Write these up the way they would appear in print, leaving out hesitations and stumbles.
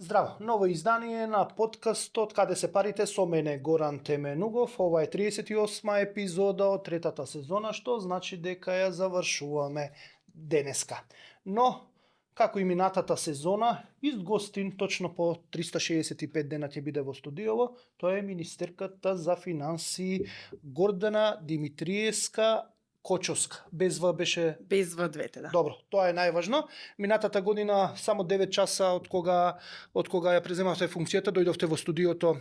Здраво, ново издание на подкастот Каде се парите со мене Горан Теменугов. Ова е 38 епизода од третата сезона, што значи дека ја завршуваме денеска. Но, како и минатата сезона, ист гостин точно по 365 дена ќе биде во студиово, тоа е министерката за финансии Гордана Димитриевска Кочовска. Без В беше... Без В двете, да. Добро, тоа е најважно. Минатата година само 9 часа од кога ја преземавте функцијата, дојдовте во студиото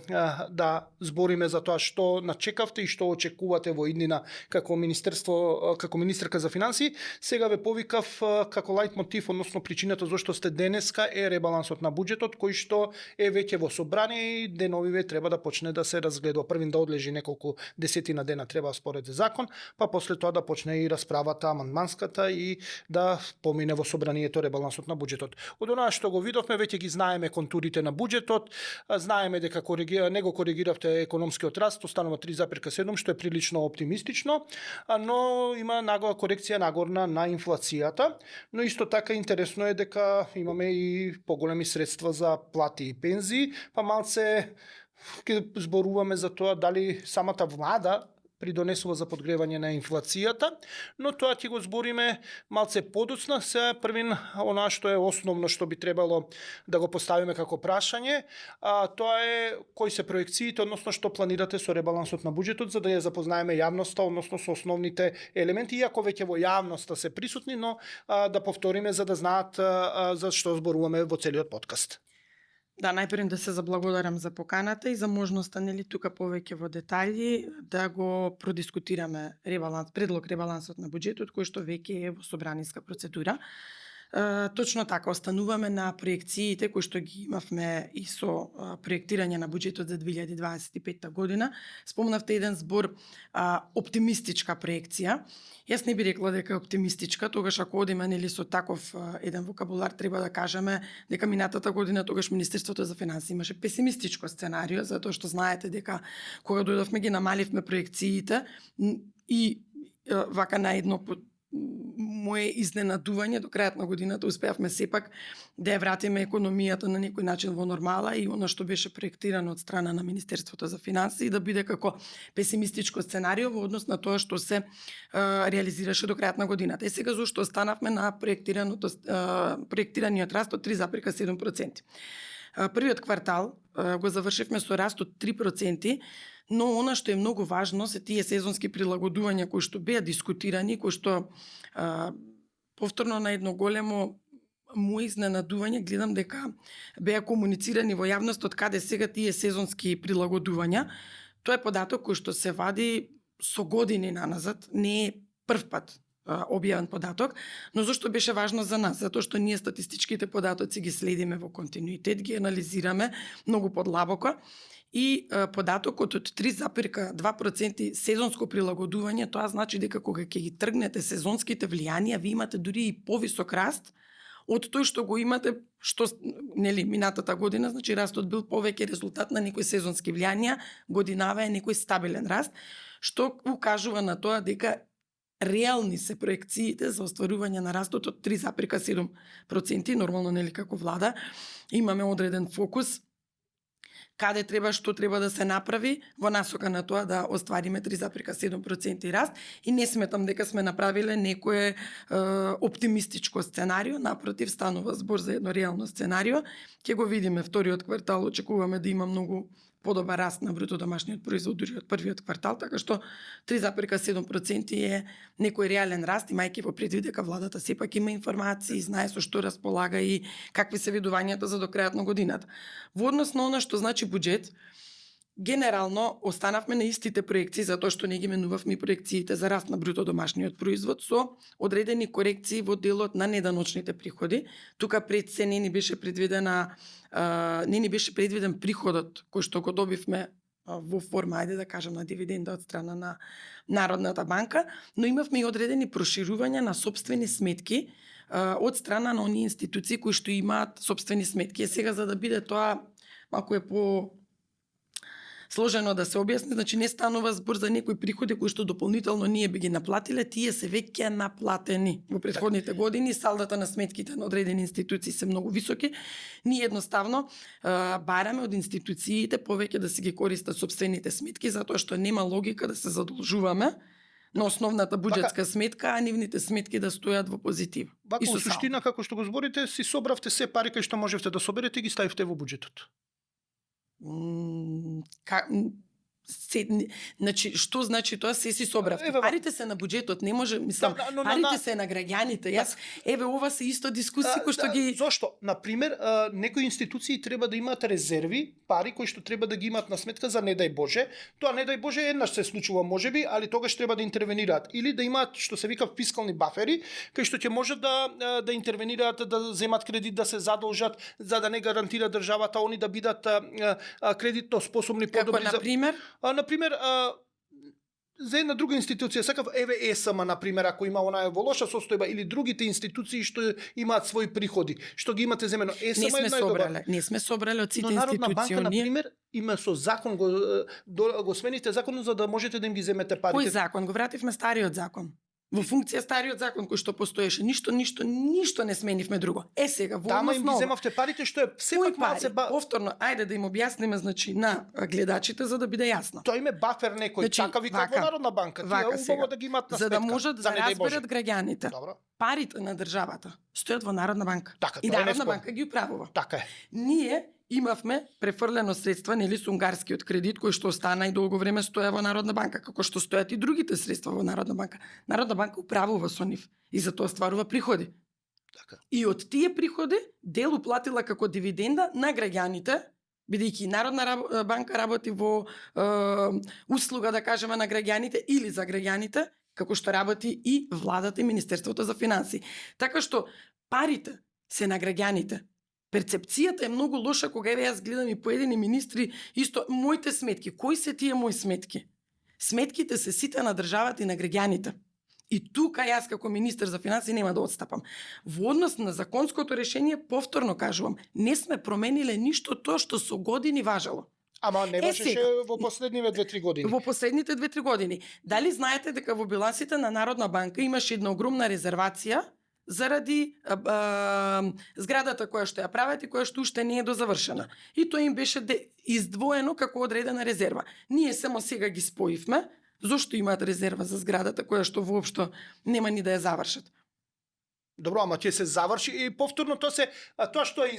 да збориме за тоа што начекавте и што очекувате во иднина како министерка за финансии. Сега ве повикав како лајт мотив, односно причината зашто сте денеска е ребалансот на буџетот кој што е веќе во собрание и деновиве треба да почне да се разгледува. Првин да одлежи неколку десетина дена треба според закон, па после тоа да почне и расправата амандманската и да помине во собранието ребалансот на буџетот. Од онаа што го видовме, веќе ги знаеме контурите на буџетот, знаеме дека не го коригиравте економскиот раст, останува 3,7, што е прилично оптимистично, но има нагла корекција нагорна на инфлацијата, но исто така интересно е дека имаме и поголеми средства за плати и пензии, па малце ќе зборуваме за тоа дали самата влада придонесува за подгревање на инфлацијата, но тоа ќе го збориме малце подоцна. Сега првин она што е основно што би требало да го поставиме како прашање, тоа е кои се проекциите, односно што планирате со ребалансот на буџетот, за да ја запознаеме јавноста, односно со основните елементи, иако веќе во јавноста се присутни, но да повториме за да знаат за што зборуваме во целиот подкаст. Да, најпрво да се заблагодарам за поканата и за можноста, тука повеќе во детаљи да го продискутираме предлог ребалансот на буџетот кој што веќе е во собраниска процедура. Точно така, остануваме на проекциите кои што ги имавме и со проектирање на буџетот за 2025 година. Спомнавте еден збор оптимистичка проекција. Јас не би рекла дека е оптимистичка, тогаш ако одиме со таков еден вокабулар, треба да кажеме дека минатата година тогаш Министерството за финансии имаше песимистичко сценарио, затоа што знаете дека кога дојдовме ги намаливме проекциите и вака на едно мое изненадување до крајот на годината успеавме сепак да ја вратиме економијата на некој начин во нормала и она што беше проектирано од страна на Министерството за финансии да биде како песимистичко сценарио во однос на тоа што се реализираше до крајот на годината. И сега зошто останавме на проектираниот раст од 3,7%. Првиот квартал го завршивме со раст од 3%, но она што е многу важно се тие сезонски прилагодувања кои што беа дискутирани, кои што повторно на едно големо мој изненадување гледам дека беа комуницирани во јавност од каде сега тие сезонски прилагодувања. Тоа е податок кој што се вади со години наназад, не е прв пат објавен податок, но зашто беше важно за нас? Затоа што ние статистичките податоци ги следиме во континуитет, ги анализираме многу подлабоко и податокот од 3,2% сезонско прилагодување, тоа значи дека кога ќе ги тргнете сезонските влијанија, ви имате дури и повисок раст од тој што го имате, што минатата година, значи растот бил повеќе резултат на некои сезонски влијанија, годинава е некој стабилен раст, што укажува на тоа дека реални се проекциите за остварување на растот од 3,7%. Нормално, како влада, имаме одреден фокус каде треба, што треба да се направи во насока на тоа да оствариме 3,7% раст и не сметам дека сме направиле некое оптимистичко сценарио, напротив, станува збор за едно реално сценарио. Ќе го видиме вториот квартал, очекуваме да има многу подобар раст на бруто домашниот производ дури од првиот квартал, така што 3,7% е некој реален раст, имајќи во предвид дека владата сепак има информации, знае со што располага и какви се видувањата за до крајот на годината. Во однос на она што значи буџет, генерално останавме на истите проекции затоа што не ги менувавме проекциите за раст на бруто домашниот производ со одредени корекции во делот на неданочните приходи. Тука пред се не ни беше предвиден приходот кој што го добивме во форма, ајде да кажем, на дивиденда од страна на Народната банка, но имавме и одредени проширувања на сопствени сметки од страна на оние институции кои што имаат сопствени сметки. Сега за да биде тоа малку е по сложено да се објасни, значи не станува збор за некои приходи кои што дополнително ние би ги наплатиле, тие се веќе наплатени. Во претходните години салдата на сметките на одредени институции се многу високи. Ние едноставно бараме од институциите повеќе да си ги користат сопствените сметки, затоа што нема логика да се задолжуваме на основната буџетска сметка, а нивните сметки да стојат во позитив. Вака, во суштина, како што го зборите, си собравте се пари кои што можевте да соберете и ги ставивте во буџетот. Значи, што значи тоа? Се си собравте. Парите се на буџетот, не може, мислам, парите се на граѓаните. Јас, ова се исто дискусии кои што ги... Зошто? Например, некои институции треба да имаат резерви, пари кои што треба да ги имаат на сметка за не дај Боже. Тоа не дај Боже еднаш се случува можеби, али тогаш треба да интервенираат. Или да имаат, што се вика, фискални бафери, кои што ќе можат да интервенираат, да земат кредит, да се задолжат, за да не гарантира државата, они да бидат кредитно способни, подобри. Како, например? Например, за една друга институција, сакав ЕСМ, например, ако има онаа во лоша состојба, или другите институции што имаат своји приходи, што ги имате земено. ЕСМ е најдобар. Не сме собрале од сите институции. Но Народна банка, институциони. например, има со закон го смените законот за да можете да им ги земете парите. Кој закон? Го вративме стариот закон. Во функција стариот закон кој што постоеше, ништо не сменивме друго. Сега во Тама им ги односно земавте парите што е сепак малце повторно, ајде да им објасниме, значи, на гледачите за да биде јасно. Тоа име бафер некој, Значи, така вика во Народна банка. Тие убаво да ги имаат на за сметка. да можат да разберат граѓаните. Добро. Парите на државата стојат во Народна банка. Така, и тоа е Народна неспорно. банка ги управува. Така е. Ние имавме префрлено средства, нели, со унгарскиот кредит кој што остана и долго време стоја во Народна банка, како што стојат и другите средства во Народна банка. Народна банка управува со нив и затоа стварува приходи. Така. И од тие приходи дел уплатила како дивиденда на граѓаните, бидејќи Народна банка работи во услуга, да кажеме, на граѓаните или за граѓаните, како што работи и владата и Министерството за финансии. Така што парите се на граѓаните. Перцепцијата е многу лоша кога јас гледам и поедини министри исто моите сметки. Кои се тие мои сметки? Сметките се сите на државата и на граѓаните. И тука јас како министер за финансии нема да отстапам. Во однос на законското решение, повторно кажувам, не сме промениле ништо тоа што со години важело. Ама не важеше во последниве 2-3 години. Во последните 2-3 години. Дали знаете дека во билансите на Народна банка имаше една огромна резервација заради зградата која што ја прават и која што уште не е дозавршена. И тоа им беше издвоено како одредена резерва. Ние само сега ги споивме, зошто имаат резерва за зградата која што воопшто нема ни да ја завршат. Добро, ама ќе се заврши и повторно тоа што е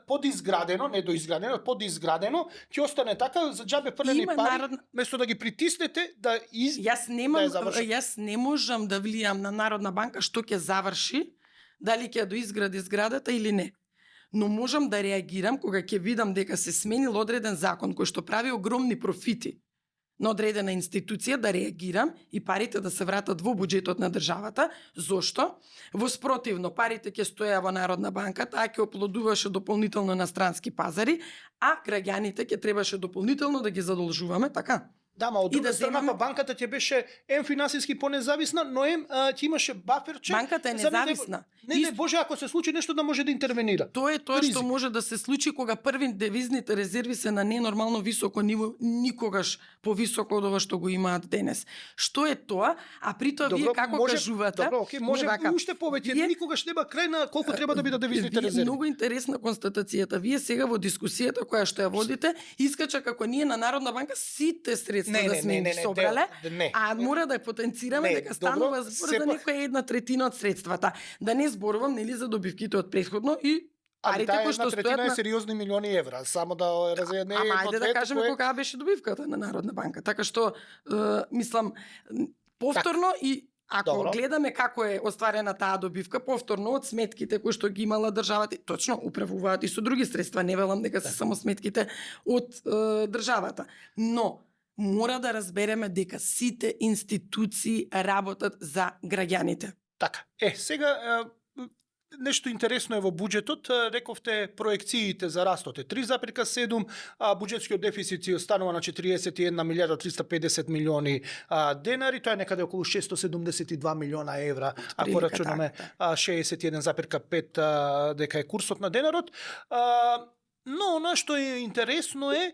подизградено, не доизградено, подизградено, ќе остане така за џабе фрлени пари, место да ги притиснете да Јас не можам да влијам на Народна банка што ќе заврши, дали ќе доизгради зградата или не. Но можам да реагирам кога ќе видам дека се сменил одреден закон кој што прави огромни профити на одредена институција, да реагирам и парите да се вратат во буџетот на државата. Зошто? Во спротивно, парите ќе стоја во Народна банка, таа ќе оплодуваше дополнително на странски пазари, а граѓаните ќе требаше дополнително да ги задолжуваме, така? Да, ма од друга страна па банката ќе беше финансиски понезависна, но ќе имаше баферче. Банката е независна. Не, Боже, ако се случи нешто да може да интервенира. Тоа е тоа што може да се случи кога први девизните резерви се на ненормално високо ниво, никогаш повисоко од ова што го имаат денес. Што е тоа? А при тоа вие како кажувате? Добро, може уште повеќе, никогаш нема крај на колку треба да бидат девизните резерви. Многу интересна констатацијата. Вие сега во дискусијата која што ја водите, искача како ние на Народна банка сите средства да сме ги собрале, а мора да потенцираме дека станува збор за некоја 1/3 од средствата. Да не зборувам нели за добивките од претходно и парите кои што стојат на сериозни милиони евра, само да разједне. Ама ајде да кажеме кога беше добивката на Народна банка. Така што мислам повторно и ако гледаме како е остварена таа добивка, повторно од сметките кои што ги имала државата, точно управуваат и со други средства, не велам дека се само сметките од државата. Но мора да разбереме дека сите институции работат за граѓаните. Така. Сега нешто интересно е во буџетот, рековте проекциите за растот е 3,7, а буџетскиот дефицит си останува на 41 милиарда 350 милиони денари, тоа е некаде околу 672 милиона евра, ако рачунаме 61,5 дека е курсот на денарот. Но она што е интересно е,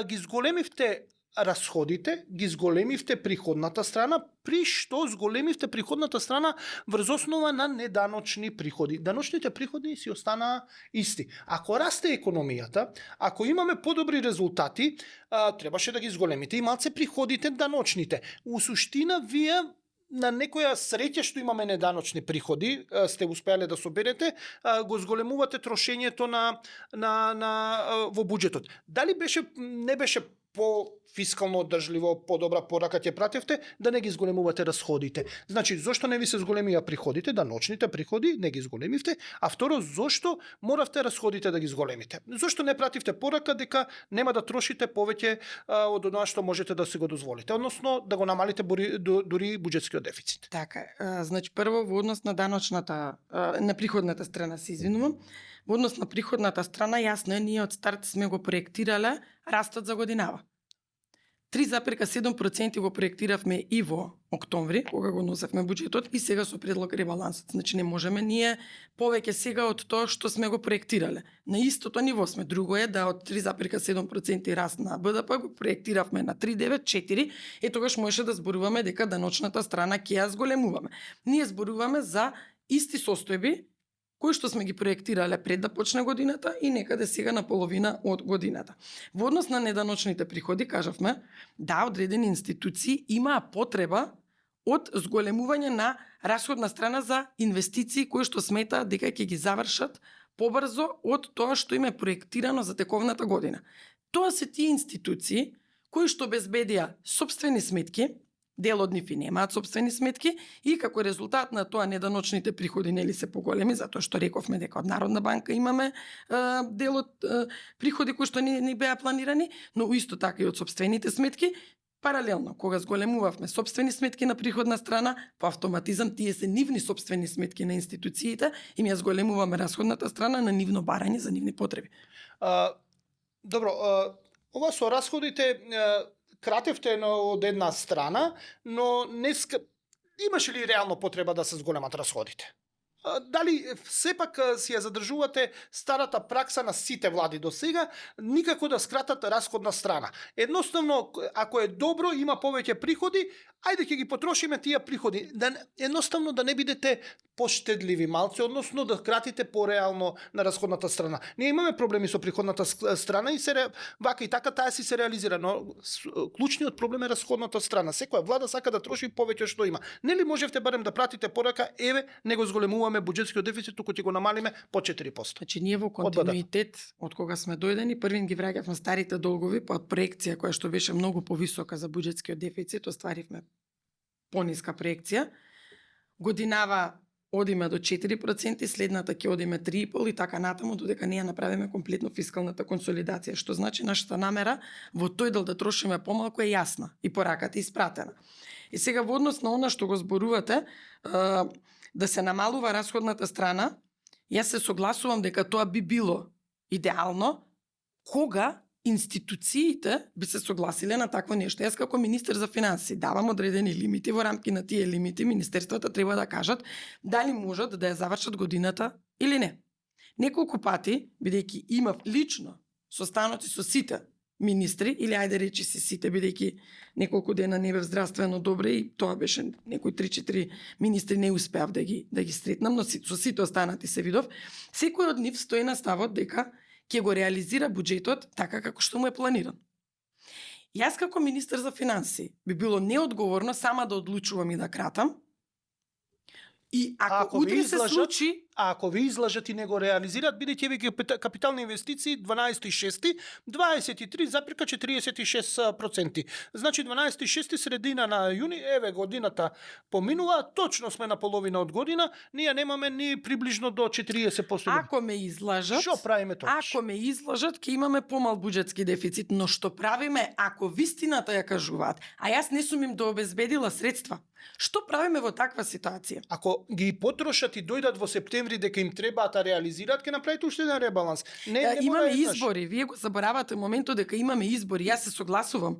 ги зголемивте расходите, ги зголемивте приходната страна, при што зголемивте приходната страна врз основа на неданочни приходи. Даночните приходи си останаа исти. Ако расте економијата, ако имаме подобри резултати, требаше да ги зголемите и малце приходите даночните. У суштина, вие на некоја среќа што имаме неданочни приходи, сте успеале да соберете, го зголемувате трошењето во буџетот. Дали не беше по-фискално одржливо, подобра порака ќе пратевте, да не ги зголемувате расходите? Значи, зошто не ви се зголемија приходите, даночните приходи, не ги зголемивте, а второ, зошто моравте расходите да ги зголемите? Зошто не пративте порака дека нема да трошите повеќе од она што можете да се го дозволите, односно да го намалите дури буџетскиот дефицит? Така, значи прво во однос на даночната, на приходната страна, се извинувам. Во однос на приходната страна, јасно е, ние од старт сме го проектирале растот за годинава. 3,7% го проектиравме и во октомври, кога го носевме буџетот, и сега со предлог ребалансот. Значи не можеме ние повеќе сега од тоа што сме го проектирале. На истото ниво сме. Друго е да од 3,7% раст на БДП го проектиравме на 3,9-4, и тогаш можеше да зборуваме дека даночната страна ќе ја зголемуваме. Ние зборуваме за исти состојби кои што сме ги проектирале пред да почне годината и некаде сега на половина од годината. Во однос на неданочните приходи, кажавме, да, одредени институции имаа потреба од зголемување на расходна страна за инвестиции кои што сметаат дека ќе ги завршат побрзо од тоа што им е проектирано за тековната година. Тоа се тие институции кои што обезбедија сопствени сметки, дел од нив и немаат сопствени сметки, и како резултат на тоа неданочните приходи нели се поголеми, затоа што рековме дека од Народна банка имаме дел од приходи кои што не беа планирани, но исто така и од сопствените сметки. Паралелно, кога зголемувавме сопствени сметки на приходна страна, по автоматизам тие се нивни сопствени сметки на институциите и ми ја зголемуваме расходната страна на нивно барање за нивни потреби. Добро, ова со расходите кратевте од една страна, но имаше ли реално потреба да се зголемат расходите? Дали сепак си ја задржувате старата пракса на сите влади до сега, никако да скратат расходна страна? Едноставно, ако е добро, има повеќе приходи, ајде ќе ги потрошиме тие приходи. Едноставно да не бидете поштедливи малце, односно да кратите пореално на расходната страна. Ние имаме проблеми со приходната страна и вака и така таа си се реализира, но клучниот проблем е расходната страна. Секоја влада сака да троши повеќе што има. Нели можевте барем да пратите порака, еве, не го зголемуваме буџетскиот дефицит, туку ќе го намалиме по 4%. Значи ние во континуитет од кога сме дојдени, првин ги враќавме старите долгови под проекција која што беше многу повисока за буџетскиот дефицит, остваривме пониска проекција. Годинава одиме до 4%, следната ќе одиме 3,5% и така натаму, додека ние направиме комплетно фискалната консолидација, што значи нашата намера во тој дел да трошиме помалку е јасна и пораката е испратена. И сега во однос на она што го зборувате, да се намалува расходната страна, јас се согласувам дека тоа би било идеално кога институциите би се согласиле на такво нешто. Јас како министер за финансии давам одредени лимити, во рамки на тие лимити министерствата треба да кажат дали можат да ја завршат годината или не. Неколку пати, бидејќи имав лично состаноци со сите министри, или ајде речи си сите, бидејќи неколку дена не бев здравствено добре и тоа беше некои 3-4 министри не успеав да ги сретнам, но со сите останати се видов, секој од нив стои на ставот дека ќе го реализира буџетот така како што му е планиран. Јас како министер за финансии би било неодговорно сама да одлучувам и да кратам. И ако утре се случи, ако ви излажат и не го реализираат, бидејќи еве капитални инвестиции 12.6, 23,46%. Значи 12.6 средина на јуни, еве годината поминува, точно сме на половина од година, ние немаме ни приближно до 40%. Ако ме излажат, што правиме тоа? Ако ме излажат, ќе имаме помал буџетски дефицит, но што правиме ако вистината ја кажуваат, а јас не сум им обезбедила средства? Што правиме во таква ситуација? Ако ги потрошат и дојдат во септември дека им требаат да реализираат, ќе направите уште еден ребаланс. Не имаме избори, вие го заборавате моментот дека имаме избори, јас се согласувам.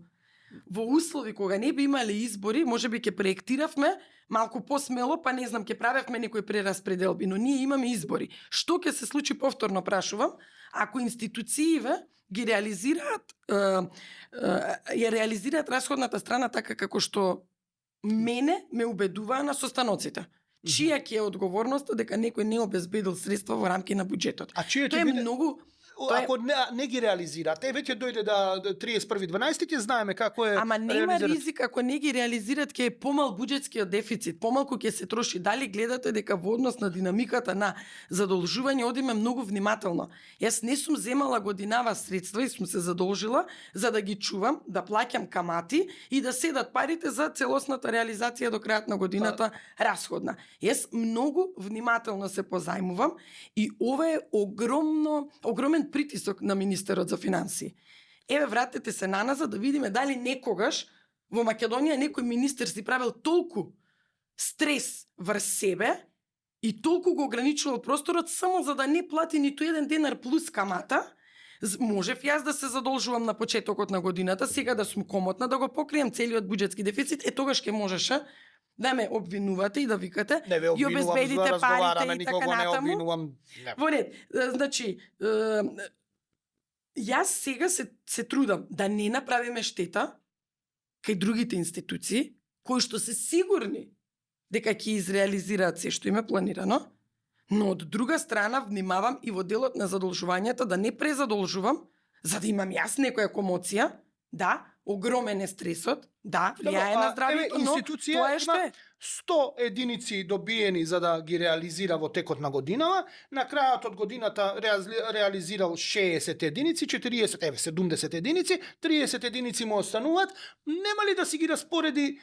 во услови кога не би имале избори, можеби ќе проектиравме малку посмело, па не знам, ќе правевме некои прераспределби, но ние имаме избори. Што ќе се случи, повторно прашувам, ако институциите ги реализираат ја реализираат расходната страна така како што мене ме убедуваа на состаноците. Чија ќе е одговорноста дека некој не обезбедил средства во рамки на буџетот? А чија Тоа ќе е биде... многу Ако не ги реализираат, веќе дојде да 31.12, ќе знаеме како е. Ама нема ризик ако не ги реализираат, ќе е помал буџетскиот дефицит, помалку ќе се троши. Дали гледате дека во однос на динамиката на задолжување одиме многу внимателно? Јас не сум земала годинава средства и сум се задолжила за да ги чувам, да плаќам камати и да седат парите за целосната реализација до крајот на годината расходна. Јас многу внимателно се позајмувам и ова е огромен притисок на министерот за финансии. Еве, вратете се наназад да видиме дали некогаш во Македонија некој министер си правил толку стрес врз себе и толку го ограничувал просторот само за да не плати ниту еден денар плюс камата. Можев јас да се задолжувам на почетокот на годината, сега да сум комотна да го покрием целиот буџетски дефицит, тогаш ќе можеше да ме обвинувате и да викате и обезбедите парите и така натаму. Во ред, значи, јас сега се трудам да не направиме штета кај другите институции, кои што се сигурни дека ќе изреализираат се што им е планирано, но од друга страна внимавам и во делот на задолжувањата да не презадолжувам, за да имам јас некоја комоција. Да, огромен е стресот, да, влијае на здравјето, но тоа е што е. 100 единици добиени за да ги реализира во текот на годинава, на крајот од годината реализирал 60 единици, 70 единици, 30 единици му остануваат, нема ли да си ги распореди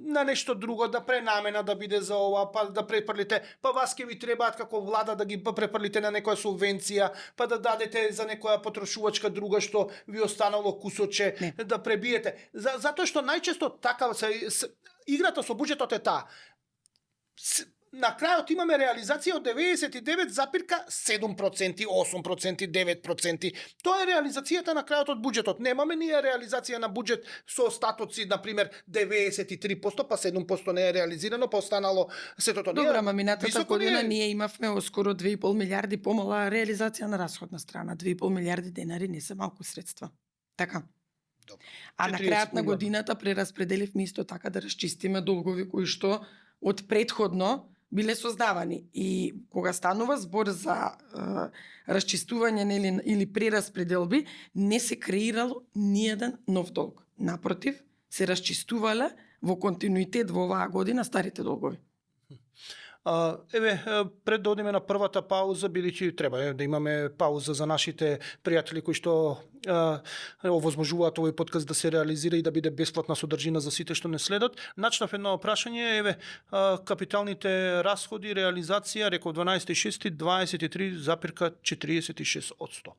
на нешто друго, да пренамена да биде за ова, па да препрлите, па вас ќе ви требаат како влада да ги препрлите на некоја субвенција, па да дадете за некоја потрошувачка друга што ви останало кусоче, да пребиете. Затоа што најчесто така играта со буџетот е таа. На крајот имаме реализација од 99,7%, 8%, 9%. Тоа е реализацијата на крајот од буџетот. Немаме ние реализација на буџет со остатоци, на пример 93%, па 7% не е реализирано, па останало сето тоа. Добро, ама минатата година ние имавме скоро 2,5 милиарди помала реализација на расходна страна. 2,5 милиарди денари не се малку средства. Така. Добро. А на крајот на годината прераспределивме исто така да расчистиме долгови кои што од претходно биле создавани. И кога станува збор за расчистување или прераспределби, не се креирало ниеден нов долг. Напротив, се расчистувале во континуитет во оваа година старите долгови. Пред да одиме на првата пауза, бидејќи треба да имаме пауза за нашите пријатели кои што овозможуваат овој подкаст да се реализира и да биде бесплатна содржина за сите што не следат. Начнав едно прашање, капиталните расходи, реализација, реков 12.6, 23,46%.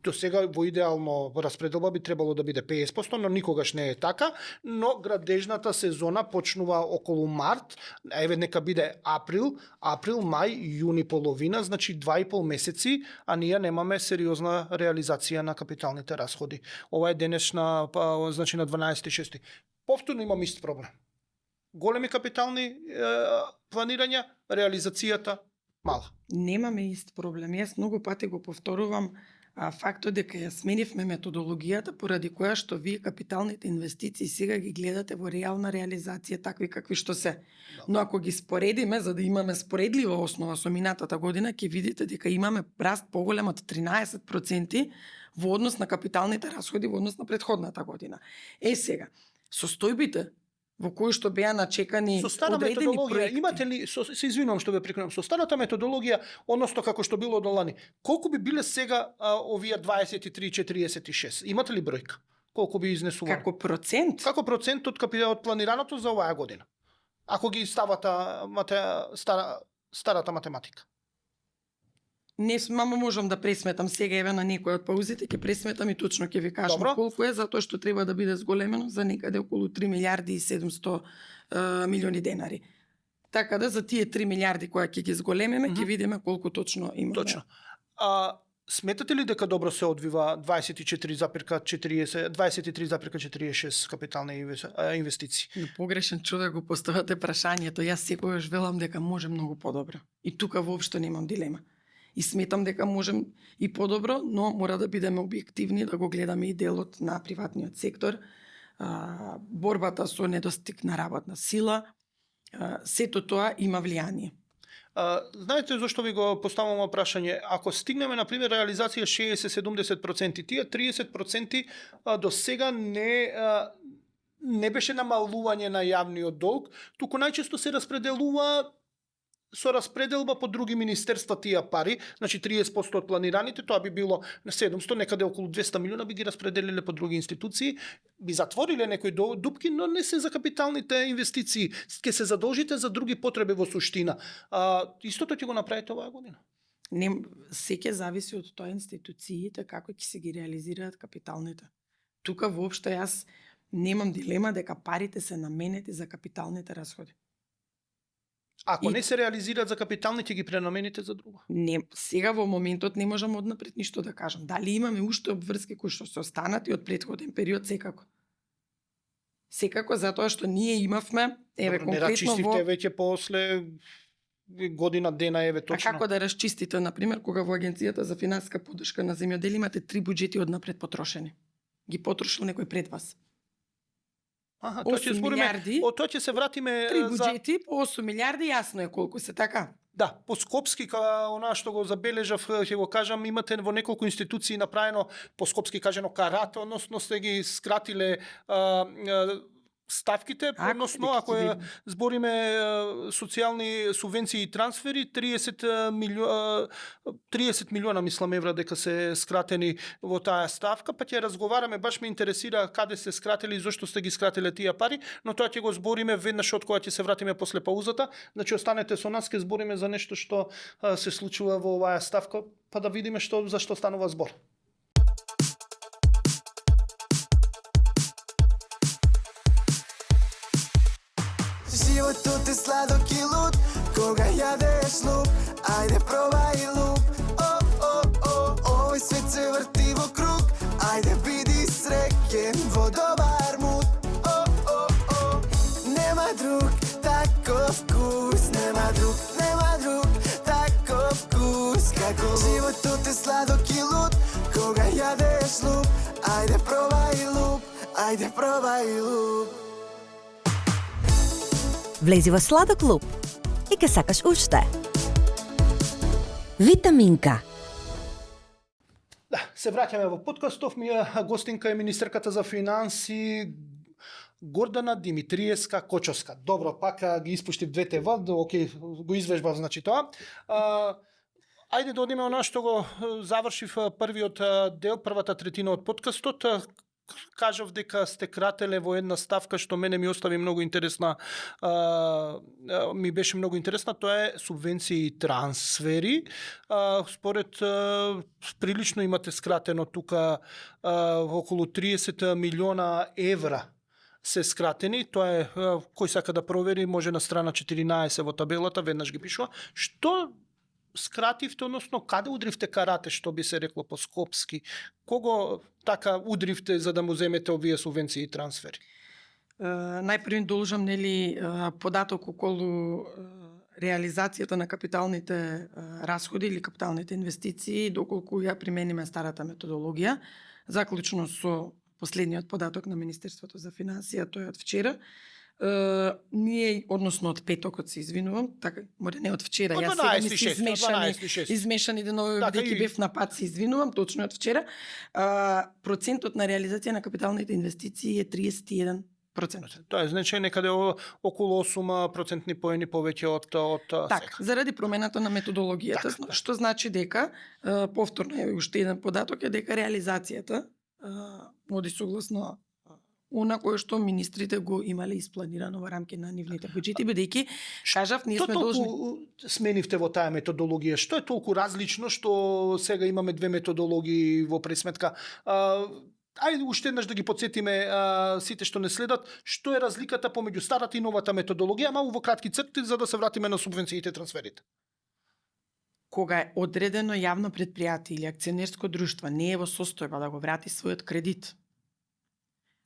До сега во идеално распределба би требало да биде 50%, но никогаш не е така, но градежната сезона почнува околу март, нека биде април, мај, јуни половина, значи 2,5 месеци, а ние немаме сериозна реализација на капиталните расходи. Ова е денешна, значи на 12.6. Повторно имам ист проблем. Големи капитални планирања, реализацијата мала. Немаме ист проблем. Јас многу пати го повторувам фактот дека ја сменивме методологијата поради која што вие капиталните инвестиции сега ги гледате во реална реализација такви какви што се. Но ако ги споредиме, за да имаме споредлива основа со минатата година, ќе видите дека имаме раст поголем од 13% во однос на капиталните расходи во однос на претходната година. Сега, состојбите во кои што беа начекани одредени проекти. Имате ли, се извинувам што ве прекинувам, со старата методологија, односно како што било до лани, колку би биле сега овие 23,46? Имате ли бројка? Колку би изнесували? Како процент? Како процент од планираното за оваа година? Ако ги ставате старата математика. Не мамо можам да пресметам сега еве на некој од паузите, ќе пресметам и точно ќе ви кажам колку е, затоа што треба да биде зголемено за некаде околу 3 милиарди и 700 милиони денари. Така да за тие 3 милиарди кои ќе ги зголемиме, ќе видиме колку точно имаме. Точно. Сметате ли дека добро се одвива 23,46 капитални инвестиции? На погрешен човек го поставате прашањето. Јас секогаш велам дека може многу подобро. И тука воопшто немам дилема. И сметам дека можем и подобро, но мора да бидеме објективни, да го гледаме и делот на приватниот сектор, борбата со недостиг на работна сила, сето тоа има влијание. Знаете зашто ви го поставувам прашање? Ако стигнеме, например, реализација 60-70%, тие 30% до сега не беше намалување на јавниот долг, туку најчесто се распределува со распределба по други министерства тие пари, значи 30% од планираните, тоа би било на 700, некаде околу 200 милиона би ги распределиле по други институции, би затвориле некои дупки, но не се за капиталните инвестиции, ќе се задолжите за други потреби во суштина. Истото ќе го направите оваа година? Не, се ќе зависи од тоа институциите како ќе се ги реализираат капиталните. Тука воопшто јас немам дилема дека парите се наменети за капиталните расходи. Ако не се реализираат за капиталните, ги пренамените за друго. Не, сега во моментот не можам однапред ништо да кажам. Дали имаме уште обврски кои што се останати од претходен период, секако. Секако затоа што ние имавме, еве Не конкретно расчистивте во... веќе после година дена, еве точно. А како да расчистите, например, кога во Агенцијата за финансиска поддршка на земјоделие имате 3 буџети однапред потрошени. Ги потрошил некој пред вас. Аха, тоа ќе збориме, милиарди, тоа ќе се вратиме 3 за буџети по 8 милиарди, јасно е колку се така. да, по Скопски, она што го забележав, ќе го кажам, имате во неколку институции направено по Скопски кажано карате, односно сте ги скратиле ставките, односно дека ако ќе е видиме. збориме социјални субвенции и трансфери, 30 милиона мислам евра дека се скратени во таа ставка, па ќе разговараме, баш ме интересира каде се скратили и зошто сте ги скратиле тие пари, но тоа ќе го збориме веднаш од кога ќе се вратиме после паузата. Значи останете со нас, ќе збориме за нешто што се случува во оваа ставка, па да видиме за што станува збор. Животот е сладок и луд, кога јадеш луп, ајде пробај луп. Овој свет се врти во круг, ајде биди среќен во добар муд. Нема друг таков вкус, нема друг таков вкус како луп. Животот е сладок и луд, кога јадеш луп, ајде пробај луп, ајде пробај луп. Влези во Сладок клуб и ке сакаш уште. Витаминка. Да, се враќаме во подкастов. Мија гостинка е министерката за финанси Гордана Димитриевска Кочовска. Добро, пак ги испуштив двете В, окей, го извежбав значи тоа. Ајде да одиме она што го завршив првиот дел, првата третина од подкастот. Кажав дека сте крателе во една ставка што мене ми остави многу интересна, ми беше многу интересна, тоа е субвенции и трансфери. Според прилично имате скратено тука околу 30 милиона евра се скратени, тоа е кој сака да провери може на страна 14 во табелата, веднаш ги пишува. Што скративте, односно каде удривте карате, што би се рекло по скопски? Кого така удривте за да му земете овие субвенции и трансфери? Најпрво должам податок околу реализацијата на капиталните расходи или капиталните инвестиции, доколку ја примениме старата методологија, заклучно со последниот податок на Министерството за финансија, тој од вчера. Ние, односно од петокот се извинувам, така, море не од вчера, јас сега ми се измешани денови, бидејќи бев на пат, се извинувам, точно од вчера. Процентот на реализација на капиталните инвестиции е 31%. Тоа е значи некаде околу 8% поени повеќе од така, заради промената на методологијата, така, што значи дека повторно е уште еден податок е дека реализацијата оди согласно она кое што министрите го имале испланирано во рамки на нивните буџети, бидејќи кажав ние сме должни. Сменивте во таа методологија? Што е толку различно што сега имаме две методологии во пресметка? Ајде уште еднаш да ги потсетиме сите што не следат, што е разликата помеѓу старата и новата методологија, малку во кратки црти за да се вратиме на субвенциите и трансферите. кога е одредено јавно предпријатие или акционерско друштво не е во состојба да го врати својот кредит,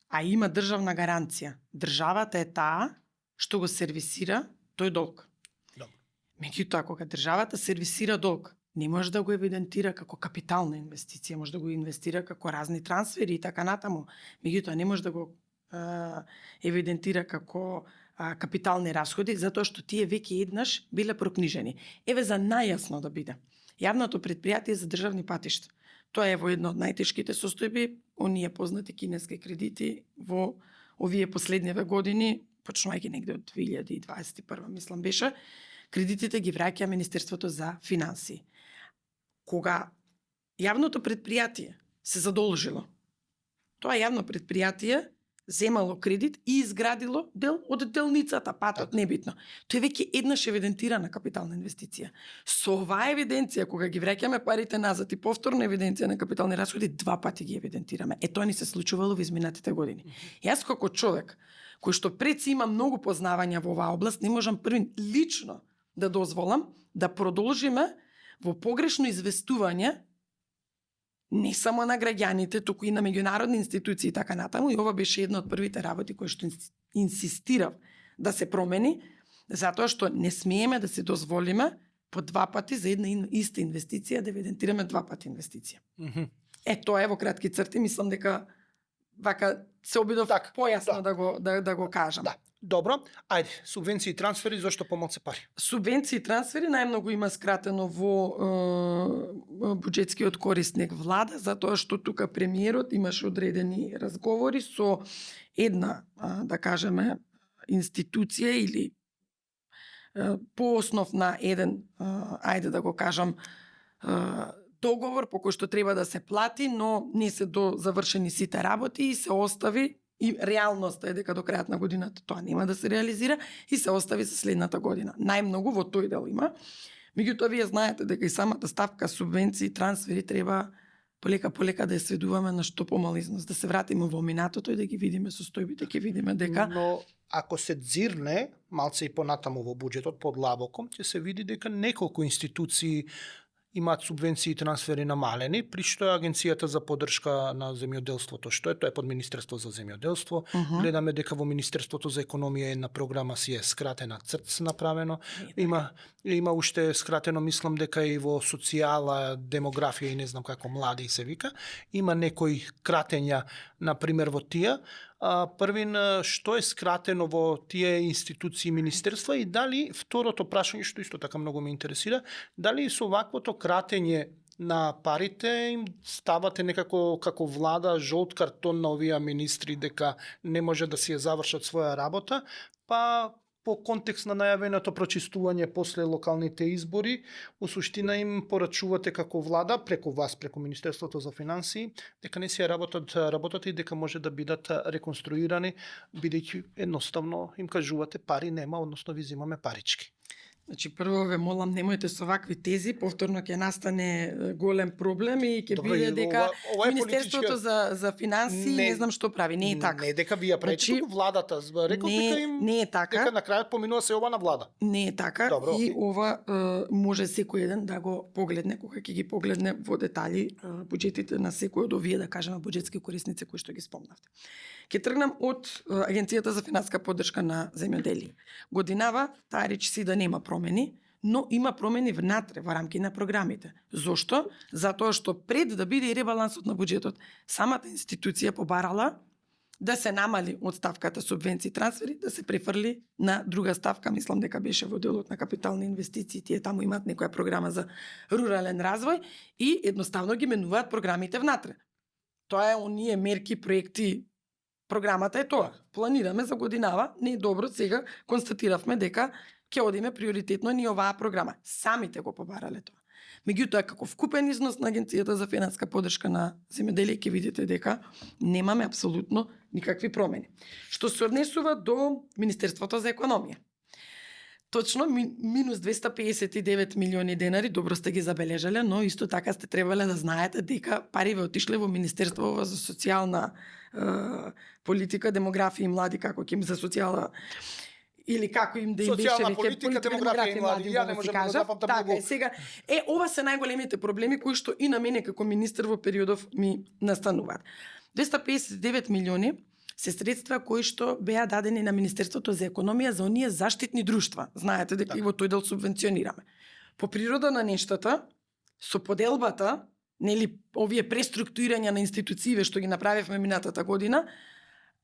а има државна гаранција, државата е таа што го сервисира тој долг. Добро. Меѓутоа, кога државата сервисира долг, не може да го евидентира како капитална инвестиција, може да го инвестира како разни трансфери и така натаму. Меѓутоа, не може да го евидентира како капитални расходи, затоа што тие веќе еднаш биле прокнижени. Еве за најасно да биде. Јавното предпријатие за државни патишта. Тоа е во една од најтешките состојби, оние познати кинески кредити во овие последниве години, почнувајќи негде од 2021, мислам беше, кредитите ги враќа Министерството за финансии. Кога јавното предпријатие се задолжило, тоа јавно предпријатие земало кредит и изградило дел од делницата, патот, небитно. Тој веќе еднаш евидентирана капитална инвестиција. Со оваа евиденција, кога ги враќаме парите назад и повторна евиденција на капитални расходи, 2 пати ги евидентираме. Тоа ни се случувало во изминатите години. Јас како човек, кој што пред си има многу познавања во оваа област, не можам првин лично да дозволам да продолжиме во погрешно известување не само на граѓаните, туку и на меѓународни институции и така натаму. И ова беше една од првите работи кои што инсистирав да се промени, затоа што не смееме да се дозволиме по 2 пати за една иста инвестиција да евидентираме 2 пати инвестиција. Тоа е во кратки црти, мислам дека вака се обидов појасно да го кажам. Да. Добро, ајде, субвенции и трансфери, зошто помалку пари? Субвенции и трансфери најмногу има скратено во буџетскиот корисник влада, затоа што тука премиерот имаше одредени разговори со една, да кажеме, институција или по основ на еден, ајде да го кажам, договор по кој што треба да се плати, но не се завршени сите работи и се остави. И реалноста е дека до крајот на годината тоа нема да се реализира и се остави за следната година. Најмногу во тој дел има. Меѓутоа, вие знаете дека и самата ставка субвенции и трансфери треба полека да ја сведуваме на што помал износ, да се вратиме во минатото и да ги видиме состојбите, ќе видиме дека... Но ако се дзирне малце и понатаму во буџетот, подлабоко, ќе се види дека неколку институции имаат субвенции и трансфери намалени, при што е Агенцијата за поддршка на земјоделството, што е, тоа е под Министерство за земјоделство. Гледаме дека во Министерството за економија една програма си е скратена, црц направено. Има уште скратено, мислам дека и во социјала, демографија и не знам како млади се вика. Има некои кратења, на пример во тие. Првин, што е скратено во тие институции и министерства и дали, второто прашање што исто така многу ме интересира, дали со ваквото кратење на парите им ставате некако како влада жолт картон на овие министри дека не може да си ја завршат своја работа, па по контекст на најавеното прочистување после локалните избори, во суштина им порачувате како влада, преку вас, преку Министерството за финансии, дека не си ја работат работата и дека може да бидат реконструирани, бидејќи едноставно им кажувате пари нема, односно ви зимаме парички. Значи, прво ве молам, немојте со вакви тези, повторно ќе настане голем проблем и ќе биде дека Министерството за финансии не знам што прави, не е така. Не дека вие правите, значи, туку владата, реков дека им не е така. Дека на крајот поминува се ова на влада. Не е така. Добро, и ова може секој еден да го погледне, кога ќе ги погледне во детали буџетите на секој од овие, да кажеме, буџетски корисници кои што ги спомнавте. Ќе тргнам од Агенцијата за финансиска поддршка на земјоделие. Годинава таа речиси да нема промени, но има промени внатре во рамки на програмите. Зошто? Затоа што пред да биде и ребалансот на буџетот, самата институција побарала да се намали од ставката субвенции и трансфери, да се префрли на друга ставка, мислам дека беше во делот на капитални инвестиции, тие таму имаат некоја програма за рурален развој и едноставно ги менуваат програмите внатре. Тоа е оние мерки, проекти. Програмата е тоа. Планираме за годинава, не е добро, сега констатиравме дека ќе одиме приоритетно ни оваа програма. Самите го побарале тоа. Меѓутоа, како вкупен износ на Агенцијата за финансиска поддршка на земјоделие, ќе видите дека немаме апсолутно никакви промени. Што се однесува до Министерството за економија. Точно, минус 259 милиони денари, добро сте ги забележале, но исто така сте требале да знаете дека пари ве отишле во Министерство за социјална политика, демографија и млади, како ќе за социјала или како им да им беше Социјална веќе политика, демографија и млади. Ја не можам да запамтам така многу. е, сега ова се најголемите проблеми кои што и на мене како министер во периодов ми настануваат. 259 милиони се средства кои што беа дадени на Министерството за економија за оние заштитни друштва. Знаете дека и во тој дел субвенционираме. По природа на нештата, со поделбата, нели овие преструктурирања на институциите што ги направивме минатата година,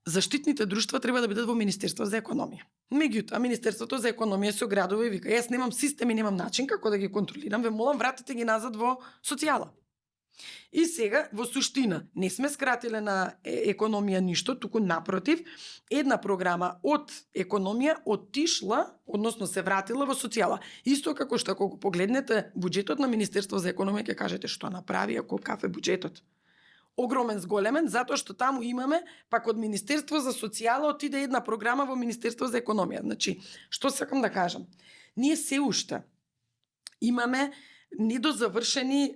заштитните друштва треба да бидат во Министерство за економија. Меѓутоа, Министерството за економија се оградува и вика, јас немам систем и немам начин како да ги контролирам, ве молам вратете ги назад во социјала. И сега, во суштина, не сме скратиле на економија ништо, туку напротив, една програма од економија оттишла, односно се вратила во социјала. Исто како што ако погледнете буџетот на Министерство за економија, ќе кажете што направи, ако каков е буџетот. Огромен зголемен, затоа што таму имаме, пак од Министерство за социјала отиде една програма во Министерство за економија. Значи, што сакам да кажам? Ние се уште имаме недозавршени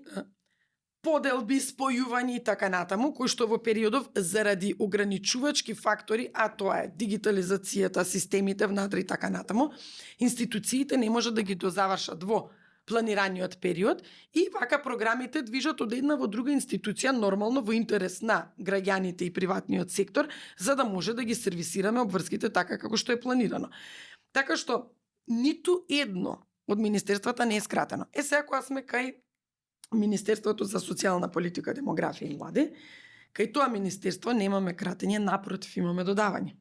поделби, спојувања и така натаму, кои што во периодов заради ограничувачки фактори, а тоа е дигитализацијата, системите внатре и така натаму, институциите не можат да ги дозавршат во планираниот период и вака програмите движат од една во друга институција нормално во интерес на граѓаните и приватниот сектор, за да може да ги сервисираме обврските така како што е планирано. Така што ниту едно од министерствата не е скратено. Сега кога сме кај Министерството за социјална политика, демографија и млади, кај тоа министерство немаме кратење, напротив имаме додавање.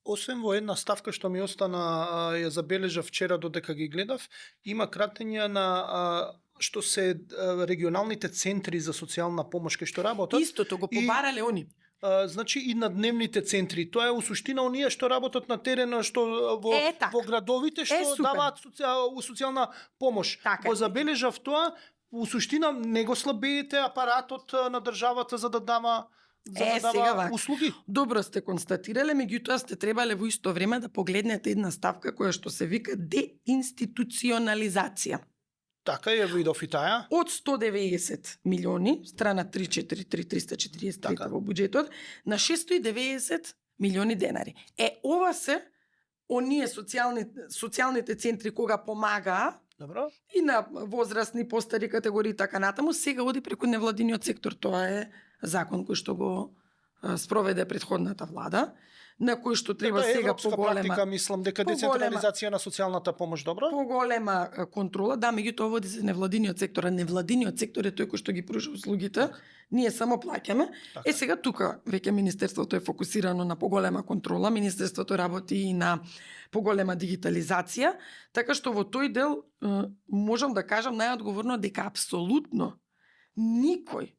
Освен во една ставка што ми остана, ја забележав вчера додека ги гледав, има кратења на што се регионалните центри за социјална помош кај што работат. Истото го побарале они. Значи и на дневните центри. Тоа е у суштина оние што работат на терен, што во градовите што даваат социјална помош. Така Го забележав тоа. У суштина не го слабеете апаратот на државата за да дава услуги. Добро сте констатирале, меѓутоа сте требале во исто време да погледнете една ставка која што се вика деинституционализација. Така ја видов и таа. Од 190 милиони, страна 343 така. Во буџетот, на 690 милиони денари. Ова се оние социјалните центри кога помагаа. Добро. И на возрастни, постари категории така натаму, сега оди преку невладиниот сектор. Тоа е закон кој што го спроведе претходната влада, на кој што треба сега поголема практика, мислам дека децентрализација на социјалната помош, добро? Поголема контрола, да, меѓутоа води се невладиниот сектор, а невладиниот сектор е тој кој што ги пружа услугите. Ние само плаќаме. Сега тука веќе министерството е фокусирано на поголема контрола, министерството работи и на поголема дигитализација, така што во тој дел можам да кажам најодговорно дека апсолутно никој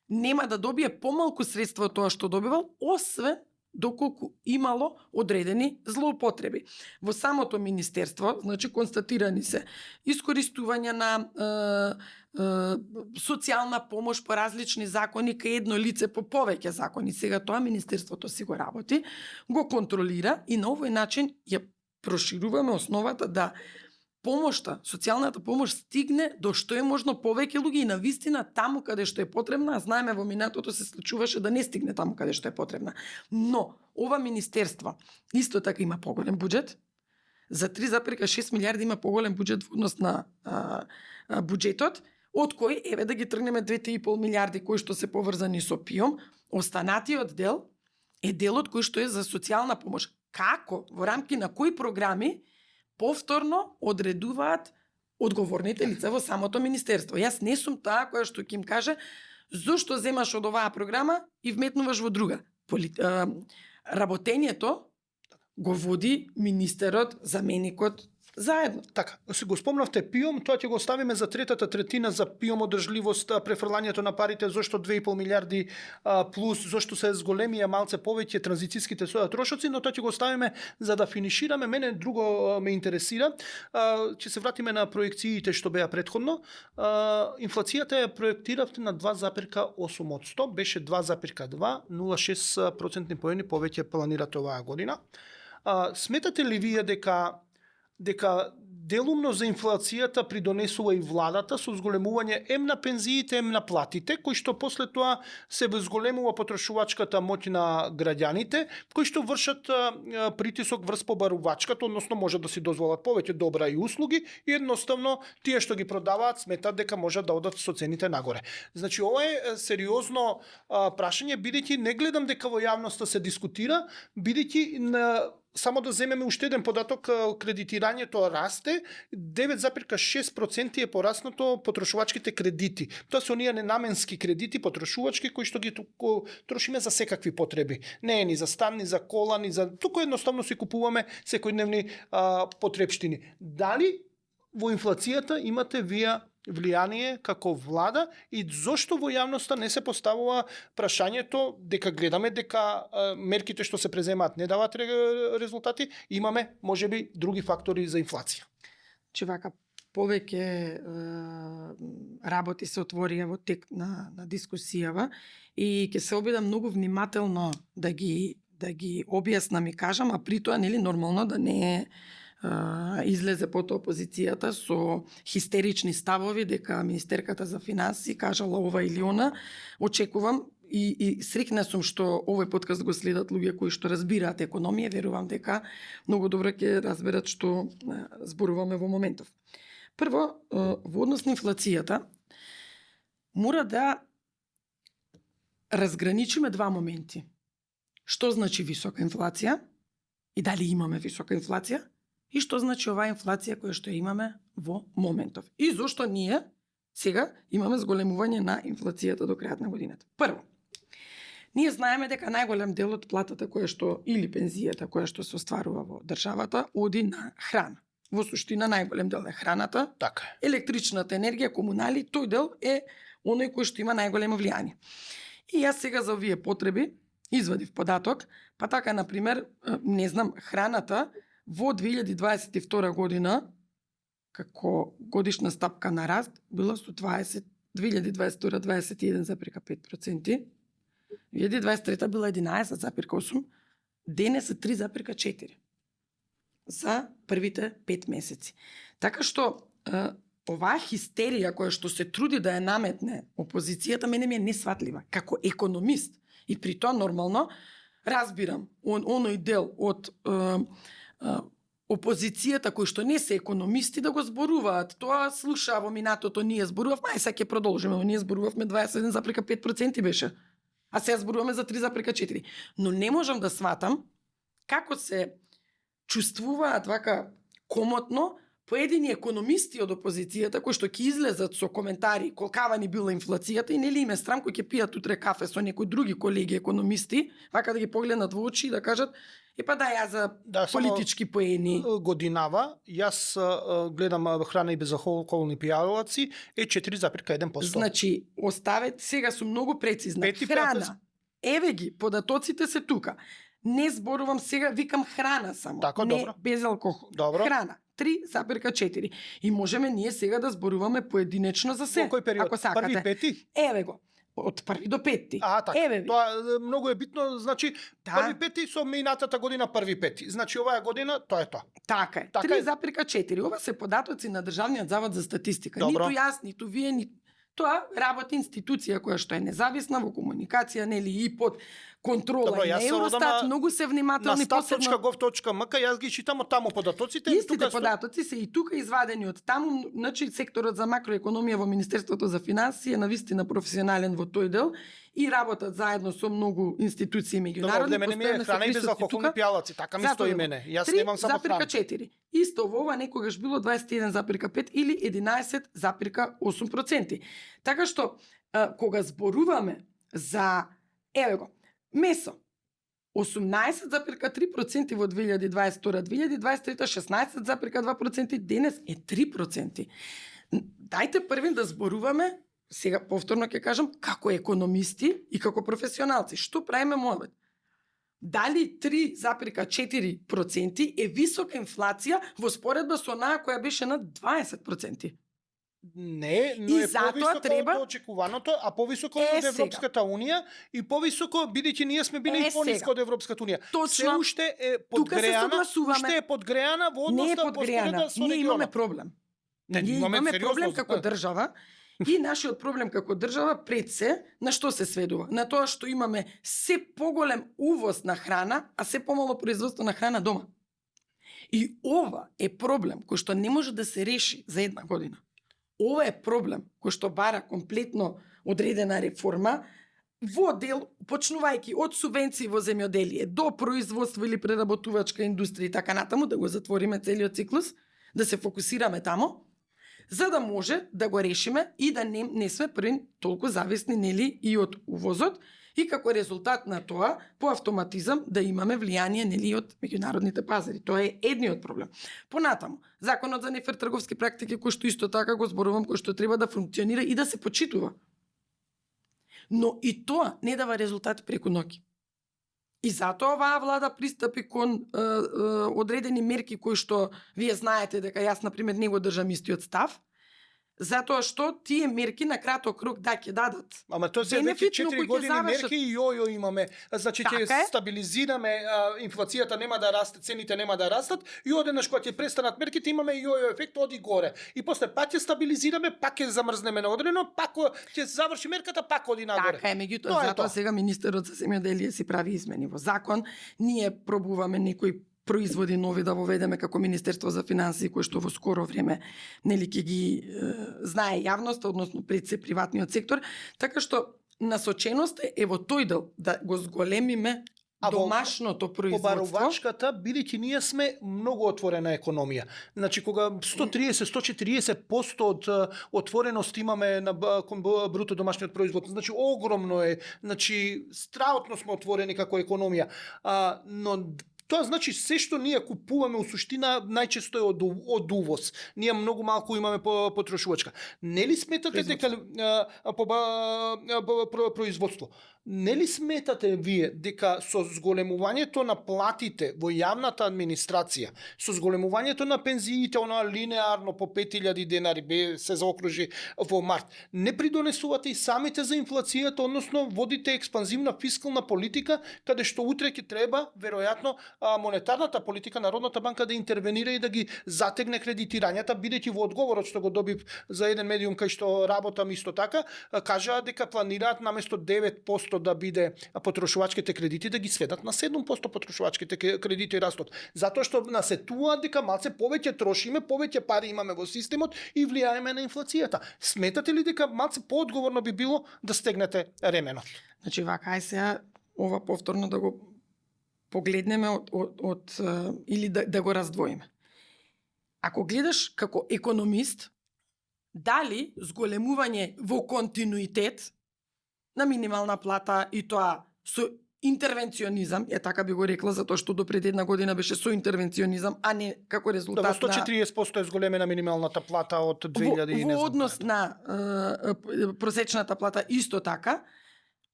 нема да добие помалку средства од тоа што добивал, освен доколку имало одредени злоупотреби. Во самото министерство, значи констатирани се искористување на социјална помош по различни закони кај едно лице по повеќе закони. Сега тоа министерството си го работи, го контролира и на овој начин ја прошируваме основата да помошта, социјалната помош стигне до што е можно повеќе луѓе и навистина таму каде што е потребна, а знаеме во минатото се случуваше да не стигне таму каде што е потребна. Но ова министерство исто така има поголем буџет, за 3,6 милиарди има поголем буџет во однос на буџетот, од кој еве да ги тргнеме 2,5 милиарди кои што се поврзани со ПИОМ, останатиот дел е делот кој што е за социјална помош. Како, во рамки на кои програми повторно одредуваат одговорните лица во самото министерство. Јас не сум таа која што ќе им каже зошто земаш од оваа програма и вметнуваш во друга. Работењето го води министерот, заменикот заедно. Така, се го спомнавте ПИОМ, тоа ќе го оставиме за третата третина за ПИОМ одржливост, префрлањето на парите, зошто 2,5 милиарди плюс, зошто се зголемија малце повеќе транзицијските трошоци, но тоа ќе го оставиме за да финишираме. Мене друго ме интересира, ќе се вратиме на проекциите што беа претходно. Инфлацијата ја проектиравте на 2,8%, беше 2,2, 0,6 процентни поени повеќе планирате оваа година. Сметате ли вие дека делумно за инфлацијата придонесува и владата со зголемување ем на пензиите, ем на платите, кои што после тоа се зголемува потрошувачката моќ на граѓаните, кои што вршат притисок врз побарувачката, односно може да си дозволат повеќе добра и услуги и едноставно тие што ги продаваат сметат дека можат да одат со цените нагоре. Значи ова е сериозно прашање, бидејќи не гледам дека во јавноста се дискутира, бидејќи само да земеме уште еден податок, кредитирањето расте, 9,6% е пораснато потрошувачките кредити. Тоа се оние ненаменски кредити потрошувачки кои што ги трошиме за секакви потреби. Не е ни за стан, ни за кола, ни за туку едноставно си купуваме секојдневни потрепштини. Дали во инфлацијата имате вие влијание како влада и зошто во јавноста не се поставува прашањето дека гледаме дека мерките што се преземаат не даваат резултати, имаме можеби други фактори за инфлација. Че вака повеќе работи се отворија во тек на дискусијава и ќе се обидам многу внимателно да ги објаснам и кажам, а при тоа нели нормално да не е излезе потоа опозицијата со хистерични ставови дека министерката за финансии кажала ова или она. Очекувам и среќна сум што овој подкаст го следат луѓе кои што разбираат економија, верувам дека многу добро ќе разберат што зборуваме во моментов. Прво, во однос на инфлацијата, мора да разграничиме два моменти. Што значи висока инфлација и дали имаме висока инфлација? И што значи оваа инфлација која што имаме во моментов. И зошто ние сега имаме зголемување на инфлацијата до крајот на годината. Прво, ние знаеме дека најголем дел од платата која што или пензијата која што се остварува во државата оди на храна. Во суштина најголем дел е храната, Така. електричната енергија, комунали, тој дел е оној кој што има најголемо влијание. И јас сега за овие потреби извадив податок, па така на пример, не знам, храната во 2022 година, како годишна стапка на раст, била со 2022 21,5%, 2023 била 11,8%, денес е 3,4% за првите 5 месеци. Така што оваа хистерија која што се труди да ја наметне опозицијата, мене ми е несватлива. Како економист, и при тоа нормално, разбирам оној дел од опозицијата кои што не се економисти да го зборуваат. Тоа слуша во минатото, ние зборувавме, ај сега ќе продолжиме, ние зборувавме 27,5% беше. А сега зборуваме за 3,4%. Но не можам да сватам како се чувствуваат вака комотно поедини економисти од опозицијата кои што ќе излезат со коментари колкава ни била инфлацијата и нели им е срам кои ќе пијат утре кафе со некои други колеги економисти, вака да ги погледнат во очи и да кажат па да ја за политички поени. Годинава, јас гледам храна и безалкохолни пијалаци е 4,1%. Значи, оставете, сега сум многу прецизна. Храна. Еве ги, податоците се тука. Не зборувам сега, викам храна само. Така, не добро. без алкохол. Добро. Храна. 3,4. И можеме ние сега да зборуваме поединечно за се. Во кој период? Ако сакате. Први, пети? Еве го. Од први до пети. Така. Еве ви. Тоа многу е битно, значи Да. први пети со минатата година први пети. Значи оваа година тоа е тоа. Така е. Така е. 3,4. Ова се податоци на Државниот завод за статистика. Добро. Ниту јас, ниту вие, тоа работи институција која што е независна во комуникација, нели и под контрола. Добро, и на јас се Евростат, одам многу се внимателни На stat.gov.mk јас ги читам од таму податоците. Истите тука податоци се и тука извадени од таму, значи секторот за макроекономија во Министерството за финансии е навистина професионален во тој дел и работат заедно со многу институции меѓународни. Добро, мене ми е храна и безалкохолни пијалаци, така ми стои мене. Јас немам само храна. 3,4. Исто во ова некогаш било 21,5 или 11,8%. Така што кога зборуваме за еве го месо 18,3% во 2022, 2023 16,2%, денес е 3%. Дајте први да зборуваме, сега повторно ќе кажам, како економисти и како професионалци. Што правиме момент? Дали 3,4% е висока инфлација во споредба со онаа која беше на 20%? Не, но И е затоа повисоко треба- од очекуваното, а повисоко Е, од Европската унија и повисоко бидејќи ние сме били Е, и пониско сега. од Европската унија. Точно. Се уште е Тука се подгреана, согласуваме. уште е подгреана во однос Не е на подгреана. поспоредба со Ние имаме регионот. проблем. Не, Ние имаме сериозно, проблем како држава и нашиот проблем како држава пред се на што се сведува? На тоа што имаме се поголем увоз на храна, а се помало производство на храна дома. И ова е проблем кој што не може да се реши за една година. Ова е проблем кој што бара комплетно одредена реформа во дел, почнувајќи од субвенции во земјоделие до производство или преработувачка индустрија и така натаму, да го затвориме целиот циклус, да се фокусираме тамо, за да може да го решиме и да не сме први толку зависни нели и од увозот и како резултат на тоа по автоматизам да имаме влијание нели од меѓународните пазари. Тоа е едниот проблем. Понатаму, законот за нефер трговски практики кој што исто така го зборувам, кој што треба да функционира и да се почитува. Но и тоа не дава резултат преку ноќ. И затоа оваа влада пристапи кон одредени мерки кои што вие знаете дека јас на пример не го држам истиот став, затоа што тие мерки на краток рок ќе дадат. Ама тоа се бенефит, веќе но 4 кои ќе години завршат. мерки и јојо имаме. Значи ќе Така е. стабилизираме, инфлацијата нема да расте, цените нема да растат и одеднаш кога ќе престанат мерките имаме и јојо ефект оди горе. И после пак ќе стабилизираме, пак ќе замрзнеме на одредено, пак ќе заврши мерката, пак оди нагоре. Така е, меѓутоа Тоа е затоа тоа. сега министерот за земјоделие си прави измени во закон. Ние пробуваме некои производи нови да воведеме како Министерство за финансии, кои што во скоро време нели ќе ги знае јавноста, односно пред се приватниот сектор, така што насоченост е во тој дел да го зголемиме А во- домашното По производство. барувачката, бидејќи ние сме многу отворена економија. Значи, кога 130-140% од отвореност имаме на кон бруто домашниот производ, значи огромно е, значи страотно сме отворени како економија. Но тоа значи се што ние купуваме у суштина најчесто е од увоз. Ние многу малку имаме потрошувачка. Нели сметате дека производство? Нели сметате вие дека со зголемувањето на платите во јавната администрација, со зголемувањето на пензиите, она линеарно по 5000 денари се заокружи во март, не придонесувате и самите за инфлацијата, односно водите експанзивна фискална политика, каде што утре ќе треба, веројатно, монетарната политика, Народната банка да интервенира и да ги затегне кредитирањата, бидејќи во одговорот што го добив за еден медиум кај што работам исто така, кажаа дека планираат наместо 9% да биде потрошувачките кредити да ги сведат на 7% потрошувачките кредити растот. Затоа што насетуваат дека малце повеќе трошиме, повеќе пари имаме во системот и влијаеме на инфлацијата. Сметате ли дека малце поодговорно би било да стегнете ременот? Значи вака ај сега ова повторно да го погледнеме од или да го раздвоиме. Ако гледаш како економист, дали зголемување во континуитет на минимална плата и тоа со интервенционизам, така би го рекла, затоа што до пред една година беше со интервенционизам, а не како резултат Да, 140% е зголемена минималната плата од 2000 и не во знам. однос на просечната плата исто така,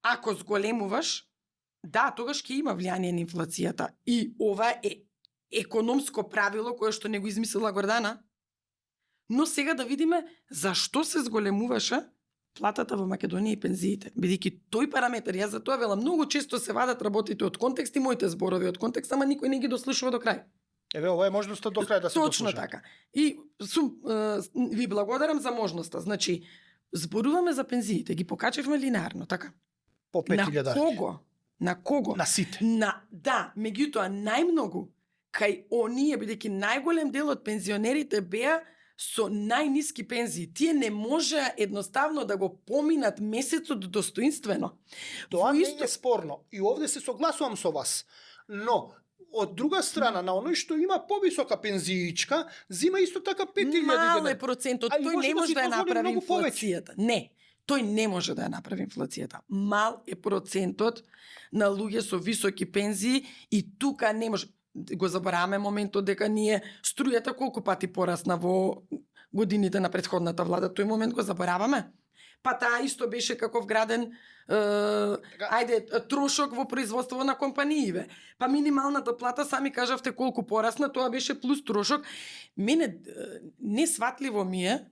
ако зголемуваш, да, тогаш ќе има влијание на инфлацијата. И ова е економско правило кое што не го измислила Гордана. Но сега да видиме зашто се зголемуваше платата во Македонија и пензиите. Бидејќи тој параметар, јас за тоа велам, многу често се вадат работите од контекст и моите зборови од контекст, ама никој не ги дослушува до крај. Еве, ова е можноста до крај да се Точно дослуша. така. И ви благодарам за можноста. Значи, зборуваме за пензиите, ги покачивме линеарно, така? По 5000 На кого? На кого? На сите. Да, меѓутоа најмногу кај оние, бидејќи најголем дел од пензионерите беа со најниски пензии. Тие не можеа едноставно да го поминат месецот достоинствено. Тоа Во не исто- е спорно. И овде се согласувам со вас. Но, од друга страна, на оној што има повисока пензиичка, зима исто така 5000 Мал е денари. процентот, А и тој може не да може си да ја позволи направи многу повеќе. инфлацијата. Не, тој не може да ја направи инфлацијата. Мал е процентот на луѓе со високи пензии и тука не може. Го забораваме моментот дека ние струјата колку пати порасна во годините на претходната влада. Тој момент го забораваме. Па таа исто беше како вграден трошок во производство на компанииве. Па минималната плата, сами кажавте колку порасна, тоа беше плюс трошок. Мене несватливо ми е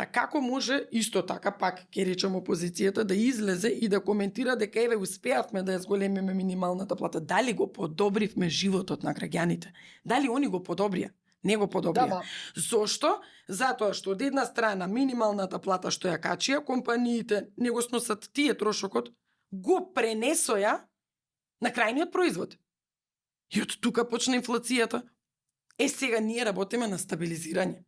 како може исто така пак ќе речем опозицијата да излезе и да коментира дека еве успеавме да ја зголемиме минималната плата, дали го подобривме животот на граѓаните? Дали они го подобрија? Не го подобрија. Да, Зошто? Затоа што од една страна минималната плата што ја качија, компаниите не го сносат тие трошокот, го пренесоја на крајниот производ. И од тука почна инфлацијата. Сега ние работиме на стабилизирање.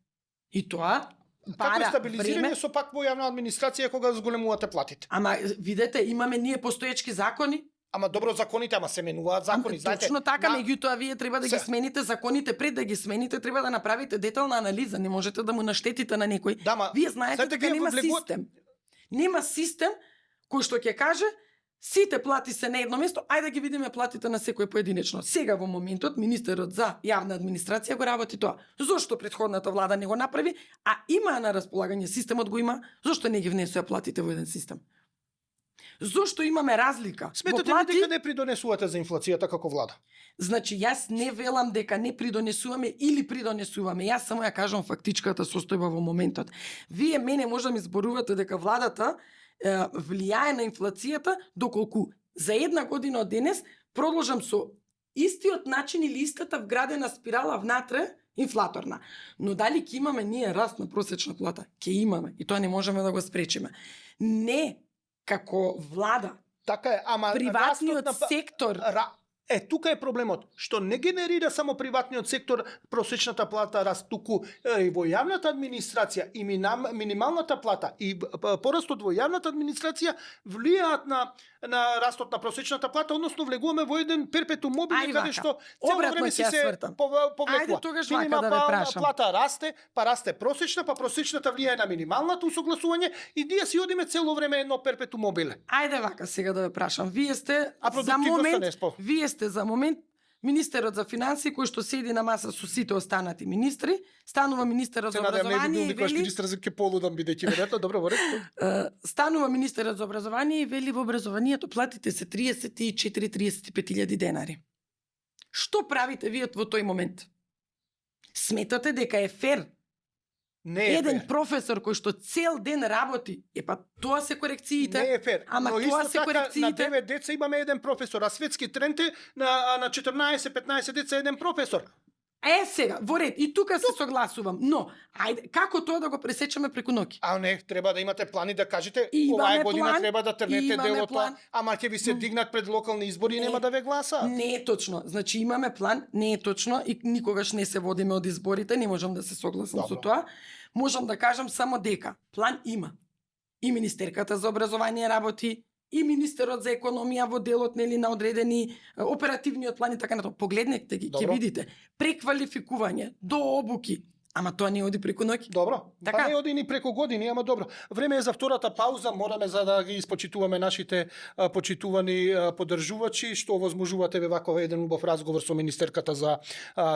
И тоа Како е бара стабилизирање време. со пак во јавна администрација кога зголемувате платите? Ама видете, имаме ние постоечки закони. Ама добро законите, ама се менуваат закони, знаете. Точно така, на- меѓутоа вие треба да ги Се- смените законите, пред да ги смените треба да направите детална анализа, не можете да му наштетите на некој. Да, ма, Вие знаете знаете, дека вие нема влегувате- систем. Нема систем кој што ќе каже сите плати се на едно место, ајде да ги видиме платите на секој поединечно. Сега во моментот министерот за јавна администрација го работи тоа. Зошто претходната влада не го направи, а има на располагање системот го има, зошто не ги внесоа платите во еден систем? Зошто имаме разлика? Сметате ли дека не придонесувате за инфлацијата како влада? Значи, јас не велам дека не придонесуваме или придонесуваме. Јас само ја кажам фактичката состојба во моментот. Вие мене може да ми зборувате дека владата влијае на инфлацијата, доколку за една година од денес продолжам со истиот начин или истата вградена спирала внатре инфлаторна. Но дали ќе имаме ние раст на просечна плата? Ќе имаме. И тоа не можеме да го спречиме. Не како влада. Така е, ама Приватниот растот на- сектор. Тука е проблемот, што не генерира само приватниот сектор просечната плата раст, туку и во јавната администрација и минималната плата и порастот во јавната администрација влијаат на растот на просечната плата, односно влегуваме во еден перпетум мобиле Ај, каде вака. што цело Обратно време ќе си ја се свртам. повлекува. Ајде тогаш вака да ве прашам. Плата расте, па расте просечна, па просечната влијае на минималната усогласување и ние си одиме цело време едно перпетум мобиле. Ајде вака сега да ве прашам. Вие сте А за продуктивноста момент, не е спо. вие сте за момент министерот за финансии кој што седи на маса со сите останати министри, станува министерот за Се надевам не би образование бил и никош вели министр за ке полудам бидејќи веројатно добро во ред. станува министерот за образование и вели во образованието платите се 34-35 илјади денари. Што правите вие во тој момент? Сметате дека е фер Не е еден фер. професор кој што цел ден работи, па тоа се корекциите. Не е фер. Ама но тоа исто се така, корекциите. на 9 деца имаме еден професор, а светски тренд е на 14-15 деца еден професор. Сега, во ред, и тука се согласувам, но ајде, како тоа да го пресечеме преку ноќ? А не, треба да имате плани да кажете Имаме оваа година план, треба да трнете имаме делото, план. ама ќе ви се дигнат пред локални избори и Не. нема да ве гласаат. Не е точно. Значи имаме план, не е точно и никогаш не се водиме од изборите, не можам да се согласам со Добро. тоа. Можам да кажам само дека план има. И министерката за образование работи, и министерот за економија во делот нели на одредени оперативниот план и така натаму. Погледнете ги, ќе Добро. видите. Преквалификување, до обуки, ама тоа не оди преку ноќ. Добро, Така. па не оди ни преку години, ама добро. Време е за втората пауза, мораме за да ги испочитуваме нашите почитувани поддржувачи, што овозможувате ве ваков еден убав разговор со министерката за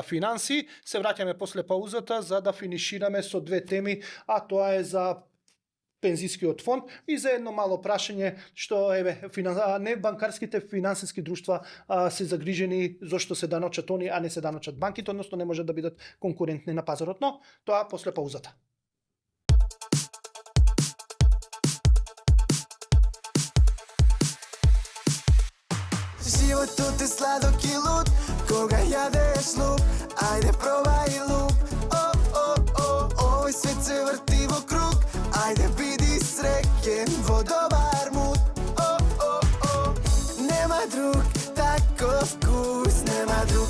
финансии. Се враќаме после паузата за да финишираме со две теми, а тоа е за пензискиот фонд и за едно мало прашање што не банкарските финансиски друштва се загрижени зошто се даночат они, а не се даночат банките, односно не може да бидат конкурентни на пазарот, но тоа после паузата. Животот е сладок и луд, кога јадеш луп, ајде пробај луп. Овој свет се врти во круг, ајде биди среќен во добар муд. Нема друг таков вкус, нема друг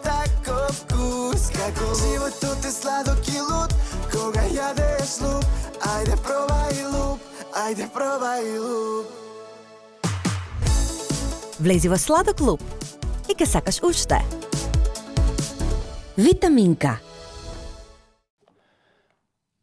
таков вкус како животот е сладок и луд, кога јадеш луп, ајде пробај луп, ајде пробај луп. Влези во Сладок клуб и ке сакаш уште. Витаминка.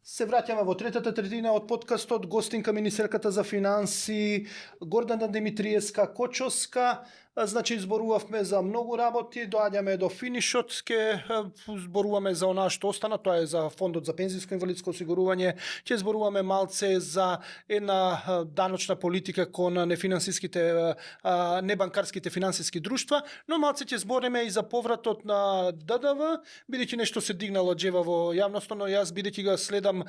Се враќаме во третата третина од подкастот, гостинка министерката за финансии Гордана Димитриевска Кочовска. Значи зборувавме за многу работи, доаѓаме до финишот, ќе зборуваме за онаа што остана, тоа е за фондот за пензиско инвалидско осигурување, ќе зборуваме малце за една даночна политика кон нефинансиските небанкарските финансиски друштва, но малце ќе збориме и за повратот на ДДВ, бидејќи нешто се дигнало джева во јавноста, но јас бидејќи го следам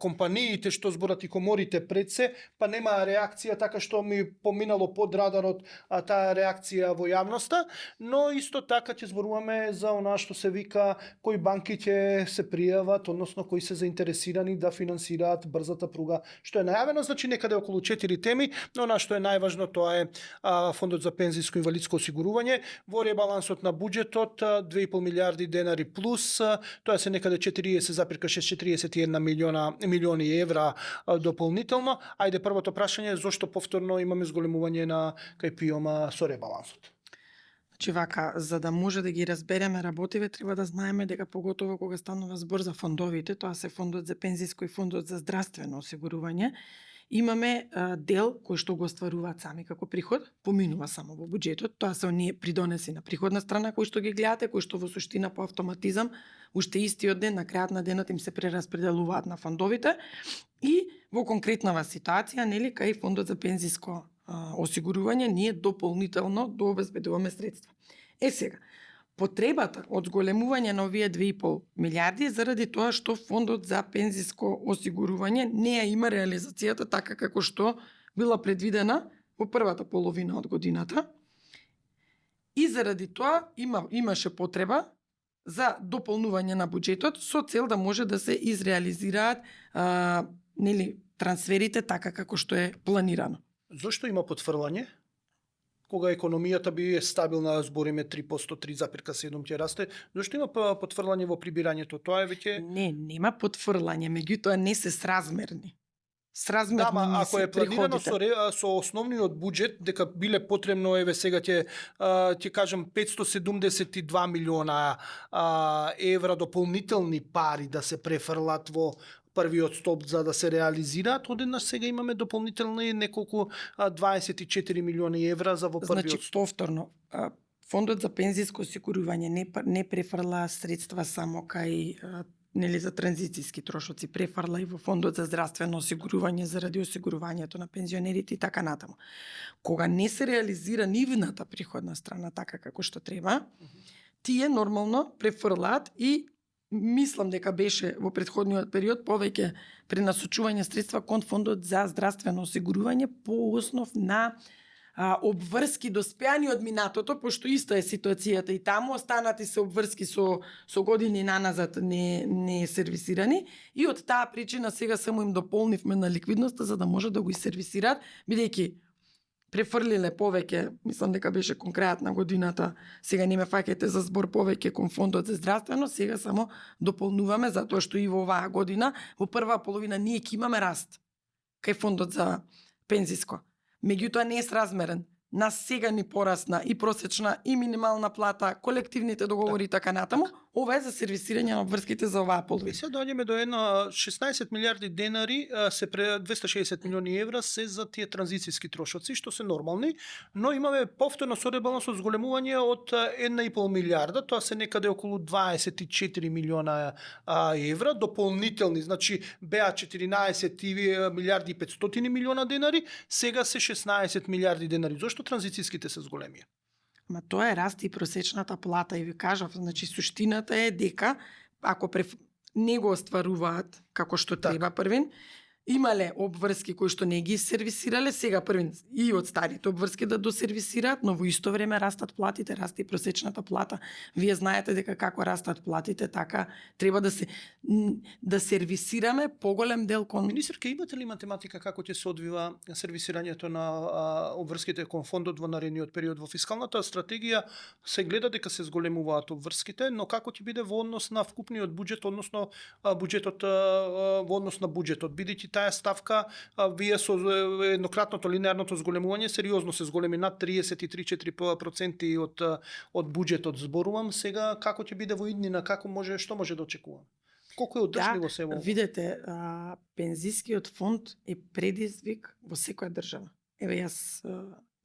компаниите што зборат и коморите пред се, па нема реакција, така што ми поминало под радарот таа реакција во јавноста, но исто така ќе зборуваме за она што се вика кои банки ќе се пријават, односно кои се заинтересирани да финансираат брзата пруга, што е најавено, значи некаде околу 4 теми, но она што е најважно тоа е фондот за пензиско инвалидско осигурување, во ребалансот на буџетот 2,5 милиарди денари плюс, тоа се некаде 40,641 милиони евра дополнително. Ајде првото прашање е зошто повторно имаме зголемување на КПИ-ома со ребалансот? Значи вака, за да може да ги разбереме работиве, треба да знаеме дека поготово кога станува збор за фондовите, тоа се фондот за пензиско и фондот за здравствено осигурување, имаме дел кој што го остваруваат сами како приход, поминува само во буџетот, тоа се оние придонеси на приходна страна кои што ги гледате, кои што во суштина по автоматизам уште истиот ден на крајот на денот им се прераспределуваат на фондовите и во конкретнава ситуација, нели, кај фондот за пензиско осигурување ние дополнително дообезбедуваме средства. Сега, потребата од зголемување на овие 2,5 милиарди е заради тоа што фондот за пензиско осигурување не ја има реализацијата така како што била предвидена во првата половина од годината. И заради тоа имаше потреба за дополнување на буџетот со цел да може да се изреализираат нели трансферите така како што е планирано. Зошто има потфрлање? Кога економијата би стабилна, збориме 3%, 3,7 ќе расте, зашто има потфрлање во прибирањето? Тоа е веќе нема потфрлање, меѓутоа не се сразмерни. Сразмерни да, ако е планирано приходите. со основниот буџет дека биле потребно, еве сега ќе кажам 572 милиона евра дополнителни пари да се префрлат во првиот стоп за да се реализираат, одеднаш сега имаме дополнителни неколку 24 милиони евра за во првиот значи, стоп. повторно, фондот за пензиско осигурување не префрла средства само кај нели за транзицијски трошоци, префрла и во фондот за здравствено осигурување заради осигурувањето на пензионерите и така натаму. Кога не се реализира нивната приходна страна така како што треба, тие нормално префрлаат и мислам дека беше во претходниот период повеќе пренасочување средства кон фондот за здравствено осигурување по основ на обврски доспеани од минатото, пошто иста е ситуацијата и таму, останати се обврски со години наназад не сервисирани и од таа причина сега само им дополнивме на ликвидноста за да може да го сервисираат, бидејќи префрлиле повеќе, мислам дека беше кон крајот на годината, сега не ме фаќајте за збор повеќе кон фондот за здравствено, сега само дополнуваме затоа што и во оваа година, во прва половина ние ќе имаме раст кај фондот за пензиско. Меѓутоа не е сразмерен. Нас сега ни порасна и просечна и минимална плата, колективните договори и така натаму. Ова е за сервисирање на обврските за оваа половина. И сега доаѓаме до една 16 милиарди денари, 260 милиони евра се за тие транзицијски трошоци, што се нормални, но имаме повторно со ребалансот зголемување од 1,5 милиарда, тоа се некаде околу 24 милиона евра, дополнителни, значи беа 14 милиарди и 500 милиона денари, сега се 16 милиарди денари. Зошто транзицијските се зголемија? Ма тоа е раст и просечната плата и ви кажав, значи суштината е дека ако не го остваруваат како што треба првин, имале обврски кои што не ги сервисирале, сега првин и од старите обврски да досервисираат, но во исто време растат платите, расте и просечната плата. Вие знаете дека како растат платите, така треба да сервисираме поголем дел кон... Министерка, имате ли математика како ќе се одвива сервисирањето на обврските кон фондот во наредниот период? Во фискалната стратегија се гледа дека се зголемуваат обврските, но како ќе биде во однос на вкупниот буџет, односно буџетот во однос на буџетот, бидејќи таа ставка вие со еднократното линеарното зголемување сериозно се зголеми над 33-4% од буџетот. Зборувам сега како ќе биде во иднина, што може да очекуваме? Колку е одржливо се во? Видете, пензискиот фонд е предизвик во секоја држава. Еве јас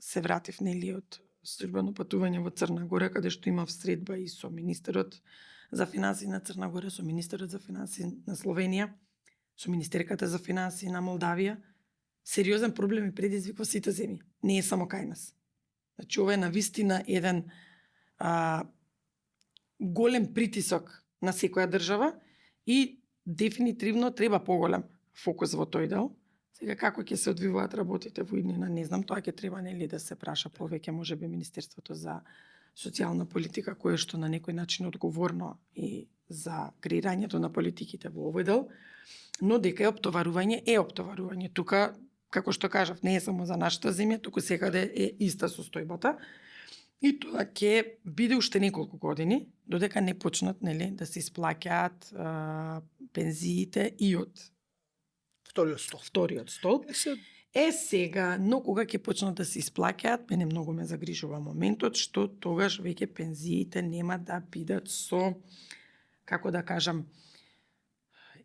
се вратив нели од службено патување во Црна Гора, каде што имав средба и со министерот за финансии на Црна Гора, со министерот за финансии на Словенија, со министерката за финансии на Молдавија. Сериозен проблем и предизвик во сите земји. Не е само кај нас. Значи, ова е навистина еден голем притисок на секоја држава и дефинитивно треба поголем фокус во тој дел. Сега како ќе се одвиваат работите во иднина, не знам, тоа ќе треба нели да се праша повеќе, можеби Министерството за социјална политика, кое што на некој начин е одговорно и за креирањето на политиките во овој дел, но дека е оптоварување. Тука, како што кажав, не е само за нашата земја, туку секаде е иста состојбата. И тоа ќе биде уште неколку години, додека не почнат нели да се исплаќаат пензиите и од вториот столб. Сега, но кога ќе почнат да се исплаќаат, мене многу ме загрижува моментот што тогаш веќе пензиите нема да бидат со, како да кажам,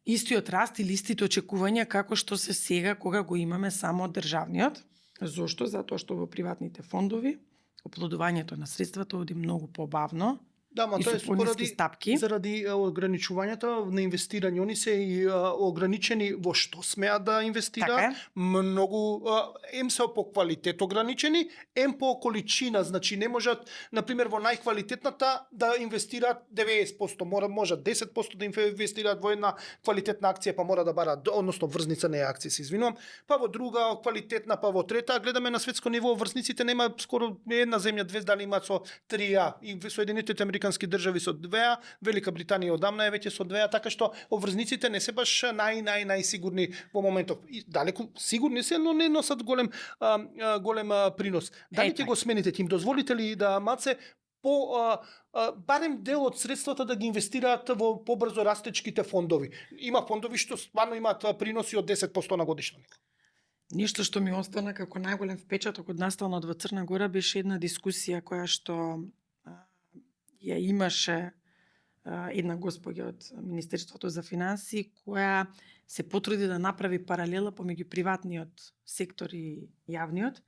истиот раст или истите очекувања како што се сега кога го имаме само државниот. Зошто? Затоа што во приватните фондови оплодувањето на средствата оди многу побавно. Да, ма и тоа е со пониски стапки. заради ограничувањата на инвестирање. Они се и ограничени во што смеат да инвестираат. Многу ем се по квалитет ограничени, ем по количина. Значи не можат, например, во најквалитетната да инвестираат 90%, можат 10% да инвестираат во една квалитетна акција, па мора да бараат, односно врзница не е акција, се извинувам, па во друга квалитетна, па во трета. Гледаме на светско ниво врзниците нема скоро една земја, две дали имаат со 3А и Соединетите американски држави со 2А, Велика Британија одамна е веќе со 2А, така што обврзниците не се баш најсигурни во моментов. И далеку сигурни се, но не носат голем принос. Дали ќе го смените, ќе им дозволите ли да маце барем дел од средствата да ги инвестираат во побрзо растечките фондови? Има фондови што стварно имаат приноси од 10% на годишно. Нешто што ми остана како најголем впечаток од настанот во Црна Гора беше една дискусија која што ја имаше една госпоѓа од Министерството за финансии која се потруди да направи паралела помеѓу приватниот сектор и јавниот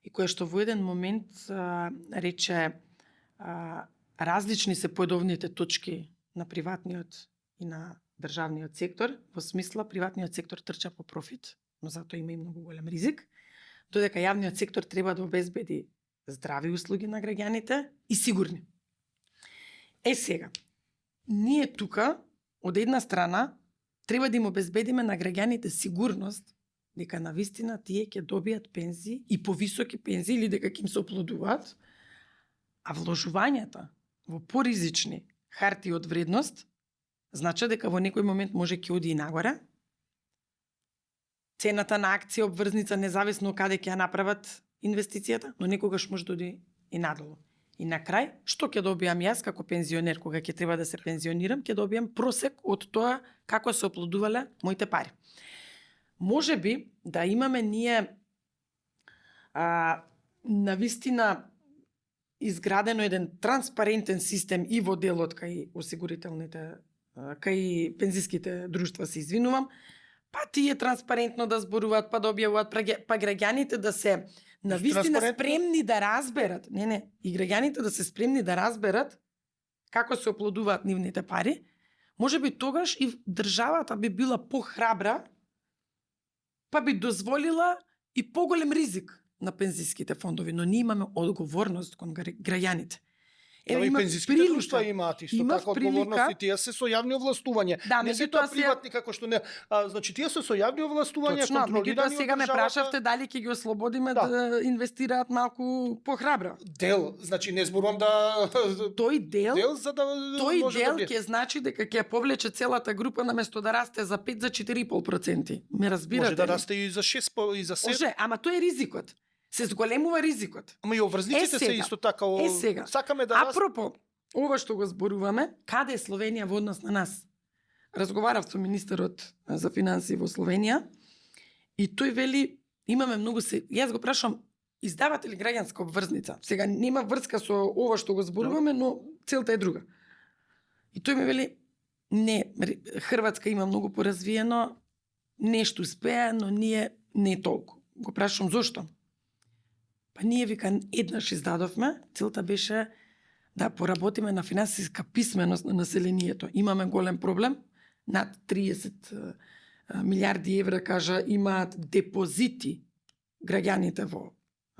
и која што во еден момент рече различни се поедовните точки на приватниот и на државниот сектор, во смисла приватниот сектор трча по профит, но затоа има и многу голем ризик, додека јавниот сектор треба да обезбеди здрави услуги на граѓаните и сигурни. Сега, ние тука, од една страна, треба да им обезбедиме на граѓаните сигурност дека навистина тие ќе добијат пензии и повисоки пензии или дека ќе им се оплодуваат, а вложувањата во поризични харти од вредност значи дека во некој момент може ќе оди и нагоре. Цената на акција обврзница независно каде ќе ја направат инвестицијата, но некогаш може да оди и надолу. И на крај, што ќе добијам јас како пензионер кога ќе треба да се пензионирам, ќе добијам просек од тоа како се оплодувале моите пари. Може би да имаме ние навистина изградено еден транспарентен систем и во делот кај осигурителните, кај пензиските друштва, се извинувам, па тие транспарентно да зборуваат, па да објавуваат, па граѓаните да се навистина спремни да разберат, и граѓаните да се спремни да разберат како се оплодуваат нивните пари, може би тогаш и државата би била похрабра, па би дозволила и поголем ризик на пензиските фондови, но ние имаме одговорност кон граѓаните. И пензиските друштва имаат исто така одговорност и тие се со јавни овластувања. Да, не се тоа приватни како што не, значи тие се со јавни овластувања, контролирани од сега ме прашавте дали ќе ги ослободиме да инвестираат малку похрабро. Дел, значи не зборувам да тој дел за да ќе значи дека ќе повлече целата група наместо да расте за 5 за 4,5%. Ме разбирате? Може да расте и за 6 и за 7. Може, ама тоа е ризикот. Се зголемува ризикот. Ама и обврзниците се исто така. Сега. Сакаме да апропо, ова што го зборуваме, каде е Словенија во однос на нас? Разговарав со министерот за финансии во Словенија и тој вели, имаме многу Јас го прашам, издавате ли граѓанска обврзница? Сега нема врска со ова што го зборуваме, но целта е друга. И тој ми вели, не, Хрватска има многу поразвиено, нешто успеа, но ние не толку. Го прашам зошто? Па ние вика еднаш издадовме, целта беше да поработиме на финансиска писменост на населението. Имаме голем проблем, над 30 милиарди евра, кажа, имаат депозити граѓаните во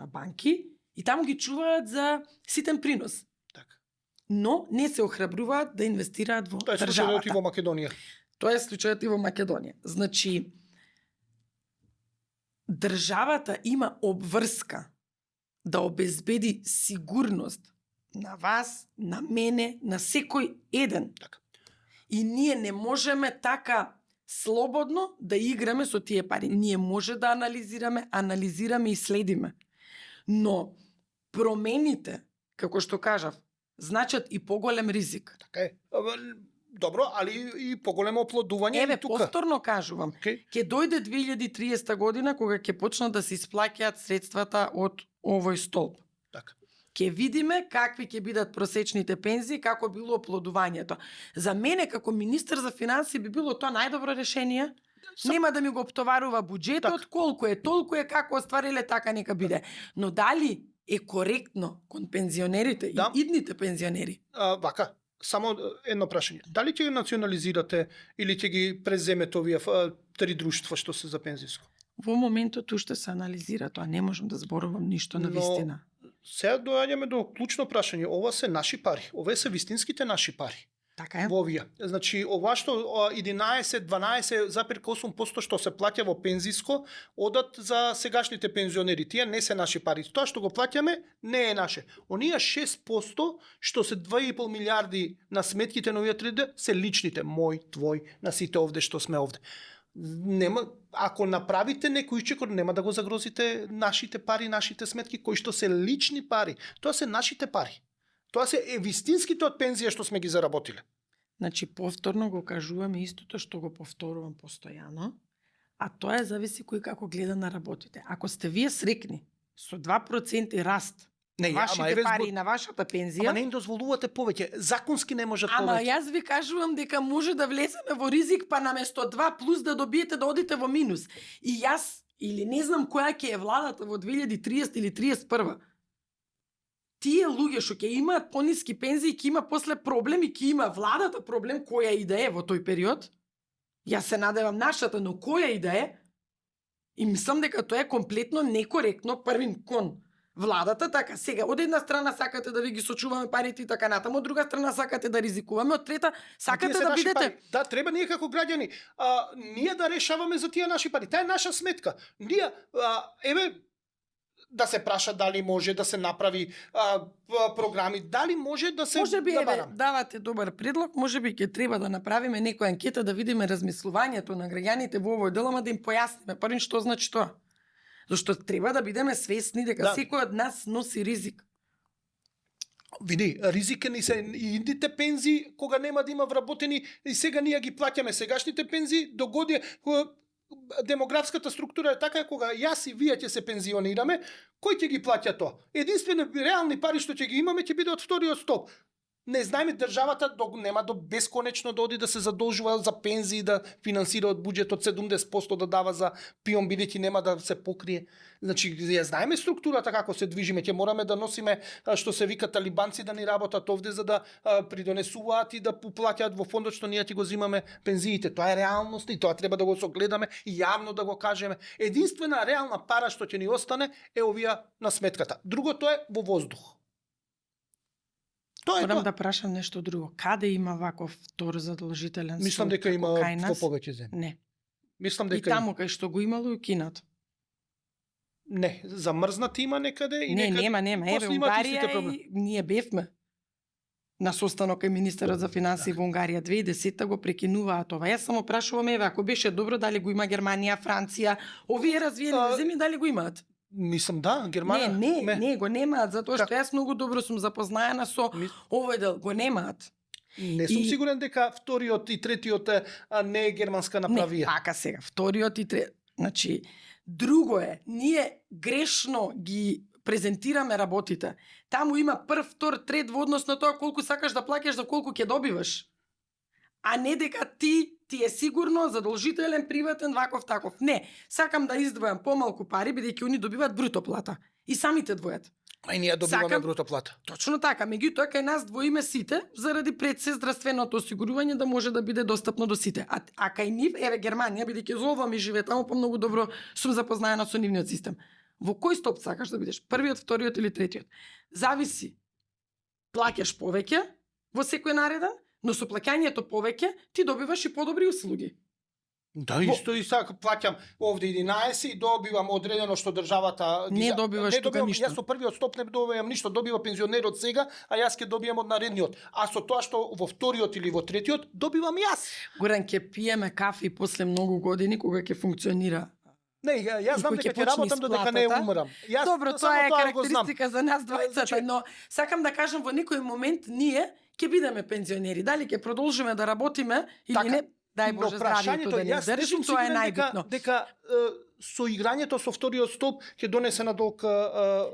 банки и таму ги чуваат за ситен принос. Така. Но не се охрабруваат да инвестираат во Тоа е случајот државата. и во Македонија. Тоа е случајот и во Македонија. Значи, државата има обврска да обезбеди сигурност на вас, на мене, на секој еден. Така. И ние не можеме така слободно да играме со тие пари. Ние може да анализираме и следиме. Но промените, како што кажав, значат и поголем ризик. Така е. Добро, али и поголемо оплодување Еве, и тука. повторно кажувам, Okay. ќе дојде 2030 година кога ќе почнат да се исплаќаат средствата од овој столб. Така. Ќе видиме какви ќе бидат просечните пензии, како било оплодувањето. За мене како министер за финансии би било тоа најдобро решение. Нема да ми го оптоварува буџетот, Так. колку е, толку е, како оствариле, така нека биде. Но дали е коректно кон пензионерите Да. и идните пензионери? Вака, само едно прашање. Дали ќе ги национализирате или ќе ги преземете овие три друштва што се за пензиско? Во моментот уште се анализира тоа, не можам да зборувам ништо на Но- вистина. Сега доаѓаме до клучно прашање. Ова се наши пари. Овие се вистинските наши пари. Така е. Во овие. Значи, ова што 11-12,8% што се плаќа во пензиско, одат за сегашните пензионери. Тие не се наши пари. Тоа што го плаќаме не е наше. Оние 6% што се 2,5 милиарди на сметките на овие 3D се личните, мој, твој, на сите овде што сме овде. Нема, ако направите некој чекор, нема да го загрозите нашите пари, нашите сметки, кои што се лични пари. Тоа се нашите пари. Тоа се вистинските од пензија што сме ги заработиле. Значи, повторно го кажуваме истото што го повторувам постојано, а тоа е зависи кој како гледа на работите. Ако сте вие срекни со 2% раст Не, вашите пари и на вашата пензија, Ама не им дозволувате повеќе. Законски не можат ама повеќе. јас ви кажувам дека може да влеземе во ризик, па наместо 2 плюс да добиете да одите во минус. И јас, или не знам која ќе е владата во 2030 или 31. Тие луѓе што ќе имаат пониски пензии, ќе има после проблеми, ќе има владата проблем, која и да е во тој период. Јас се надевам нашата, но која и да е, и мислам дека тоа е комплетно некоректно првин кон владата, така сега од една страна сакате да ви ги сочуваме парите и така натаму, од друга страна сакате да ризикуваме, од трета сакате Тие се да наши бидете. пари. Да, треба ние како граѓани, ние да решаваме за тие наши пари. Таа е наша сметка. Ние, еве, да се праша дали може да се направи програми, дали може да се Може би, да еве, барам. давате добар предлог, може би ќе треба да направиме некоја анкета да видиме размислувањето на граѓаните во овој дел, ама да им појасниме првин што значи тоа. Зашто треба да бидеме свесни дека Да. секој од нас носи ризик. Види, ризик ни се и индите пензии, кога нема да има вработени, и сега ние ги плаќаме сегашните пензии, догоди демографската структура е така, кога јас и вие ќе се пензионираме, кој ќе ги плаќа тоа? Единствено реални пари што ќе ги имаме ќе биде од вториот столб. Не знаеме државата нема до бесконечно да оди да се задолжува за пензии, да финансира од буџетот 70% да дава за пион, бидејќи нема да се покрие. Значи, ја знаеме структурата како се движиме, ќе мораме да носиме, што се вика, талибанци да ни работат овде за да придонесуваат и да плаќаат во фондот што ние ќе го зимаме пензиите. Тоа е реалност и тоа треба да го согледаме и јавно да го кажеме. Единствена реална пара што ќе ни остане е овија на сметката. Другото е во воздух. Тоа е Морам тоа. да прашам нешто друго. Каде има ваков втор задолжителен Мислам столб дека има како кај во нас? повеќе земји. Не. Мислам И дека таму кај што го имало и кинат. не, замрзнати има некаде и Не, некаде. нема. Еве, после имаат истите Унгарија проблеми. и ние бевме на состанок кај министерот за финансии во Унгарија 2010 го прекинуваа тоа. Јас само прашувам, еве, ако беше добро, дали го има Германија, Франција, овие развиени земји, дали го имаат? Мислам да, Германија. Не, го немаат, затоа што Како? јас многу добро сум запознаена со Мис- овој дел, го немаат. Не сум И- сигурен дека вториот и третиот не е германска Не, направија. така сега, вториот и значи, друго е, ние грешно ги презентираме работите. Таму има прв, втор, трет во однос на тоа колку сакаш да плаќаш за колку ќе добиваш. А не дека ти е сигурно задолжителен, приватен, ваков таков. Не, сакам да издвојам помалку пари, бидејќи они добиваат бруто плата. И самите двојата. А и ние добиваме Сакам- бруто плата. Точно така, меѓутоа кај нас двоиме сите заради пред се здравственото осигурување да може да биде достапно до сите. А кај нив, еве Германија, бидејќи золва ми живее таму, помногу добро сум запознаена со нивниот систем. Во кој стоп сакаш да бидеш? Првиот, вториот или третиот? Зависи. Плаќаш повеќе во секој нареден, но со плаќањето повеќе ти добиваш и подобри услуги. Да, исто и сака плаќам овде 11 и добивам одредено што државата Не добиваш тука добивам, ништо. Јас со првиот стоп не добивам ништо, добива пензионерот сега, а јас ќе добијам од наредниот. А со тоа што во вториот или во третиот добивам јас. Горан, ќе пиеме кафе после многу години кога ќе функционира. Не, јас знам И кој дека ќе ќе почне работам додека не исплатата? умрам. Јас Добро, само тоа е го знам. карактеристика за нас двајцата, Значи- но сакам да кажам во некој момент ние ќе бидеме пензионери. Дали ќе продолжиме да работиме или Така, не, дај Но Боже здравието прашањето, да не јас не држи, сум тоа е сигурен најбитно. дека со играњето со вториот стоп ќе донесе надолг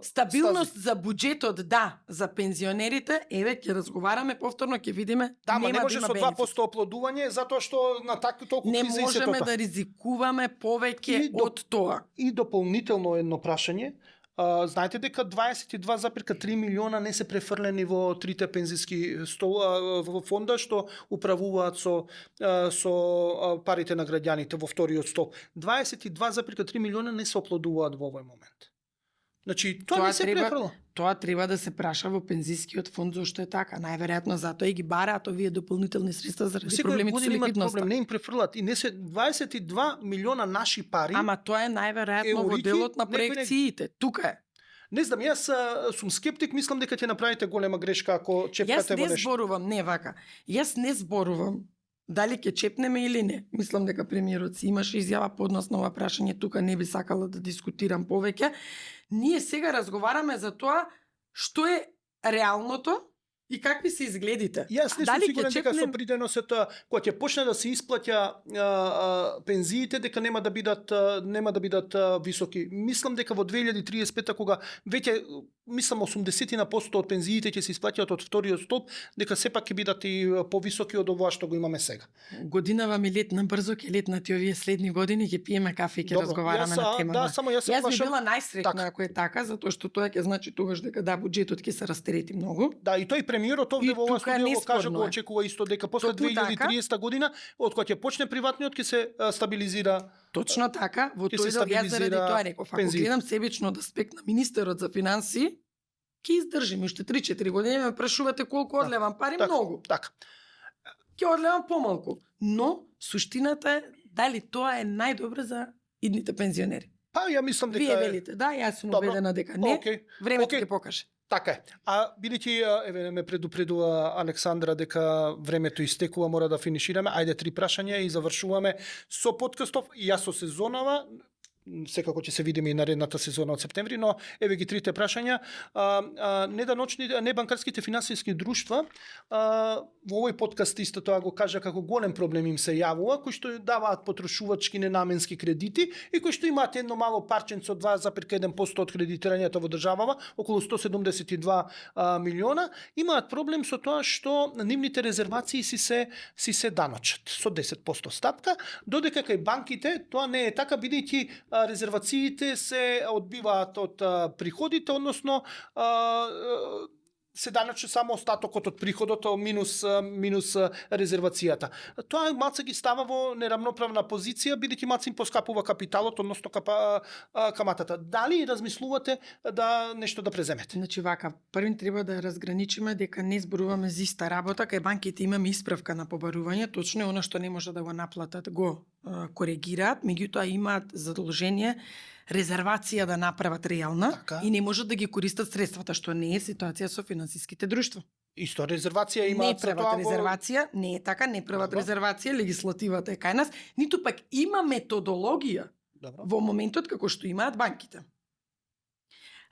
Стабилност за буџетот, да, за пензионерите, еве ќе разговараме повторно, ќе видиме, Да, ма нема не може да има со бенефит. 2% оплодување затоа што на толку Не криза и се можеме тоа. да ризикуваме повеќе И до- од тоа. И дополнително едно прашање. Знаете дека 22,3 милиона не се префрлени во трите пензиски во фонда што управуваат со парите на граѓаните во вториот стоп. 22,3 милиона не се оплодуваат во овој момент. Значи, тоа не се префрла. Тоа треба да се праша во пензискиот фонд зошто е така. Најверојатно затоа и ги бараат овие дополнителни средства заради Секој проблемите со година имаат ликвидноста. проблем, не им префрлат и не се 22 милиона наши пари. Ама тоа е најверојатно во Еурики, делот на некој не- проекциите. Тука е. Не знам, јас сум скептик, мислам дека ќе направите голема грешка ако Јас чепкате во не нешто. зборувам, не вака. Јас не зборувам дали ќе чепнеме или не. Мислам дека премиерот си имаше изјава по однос на ова прашање, тука не би сакала да дискутирам повеќе. Ние сега разговараме за тоа што е реалното и какви се изгледите. Јас не сум Дали сигурен ќе дека со чепнем- приденосот кога ќе почне да се исплаќа пензиите дека нема да бидат високи. Мислам дека во 2035 кога веќе мислам 80% од пензиите ќе се исплаќаат од вториот стоп, дека сепак ќе бидат и повисоки од ова што го имаме сега. Годинава ми летна брзо, ќе летнат и овие следни години, ќе пиеме кафе и ќе Добро, разговараме јас, на темата. Да, само јас се Јас би плашам. била најсреќна Така. ако е така, затоа што тоа ќе значи тогаш дека да, буџетот ќе се растерети многу. Да, и тој премиерот овде И во ова тука студио го кажа, неспорно го е. очекува исто дека после Токму така. 2030 година, од кога ќе почне приватниот ќе се стабилизира. Точно така, во Ќе тој се дел јас заради стабилизира тоа реков, ако пензиите. гледам себично од аспект на министерот за финансии, ќе издржим уште 3-4 години, ме прашувате колку одлевам пари, многу. Така. Ќе одлевам помалку, но суштината е дали тоа е најдобро за идните пензионери. Па ја мислам дека Вие велите да, јас сум Добро. убедена дека не. Океј. Времето Океј. ќе покаже. Така е. А бидејќи еве ме предупредува Александра дека времето истекува, мора да финишираме. Ајде 3 прашања и завршуваме со подкастов. Јас со сезонава секако ќе се видиме и наредната сезона од септември, но еве ги трите прашања. Небанкарските финансиски друштва во овој подкаст исто тоа го кажа како голем проблем им се јавува, кои што даваат потрошувачки ненаменски кредити и кои што имаат едно мало парченце од 2,1% од кредитирањето во државава, околу 172 милиона, имаат проблем со тоа што нивните резервации си се даночат со 10% стапка, додека кај банките тоа не е така, бидејќи резервациите се одбиваат од приходите, односно се даночи само остатокот од приходот минус резервацијата. Тоа малце ги става во нерамноправна позиција, бидејќи малце им поскапува капиталот, односно каматата. Дали размислувате да нешто да преземете? Значи вака, првин треба да разграничиме дека не зборуваме за иста работа, кај банките имаме исправка на побарување, точно е она што не може да го наплатат, го коригираат, меѓутоа имаат задолжение резервација да направат реална Така. и не можат да ги користат средствата, што не е ситуација со финансиските друштва. Исто резервација Не имаат за прават тоа резервација, не е така, не прават Добро. резервација, легислативата е кај нас, ниту пак има методологија Добро. во моментот како што имаат банките.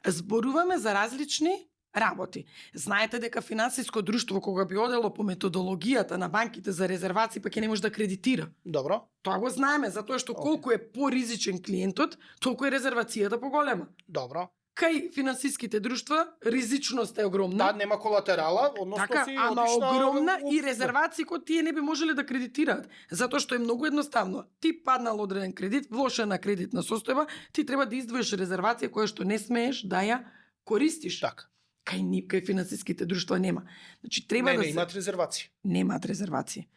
Зборуваме за различни работи. Знаете дека финансиско друштво кога би одело по методологијата на банките за резервации, пак ќе не може да кредитира. Добро. Тоа го знаеме, затоа што колку е поризичен клиентот, толку е резервацијата поголема. Добро. кај финансиските друштва ризичност е огромна. Да, нема колатерала, односно Така, си ама одиш на- огромна и резервации кои тие не би можеле да кредитираат. Затоа што е многу едноставно. Ти паднал одреден кредит, влошена кредитна состојба, ти треба да издвоиш резервација која што не смееш да ја користиш. Така. Кај финансиските друштва нема. Значи треба Не, да не, се имаат резервации. немаат резервации.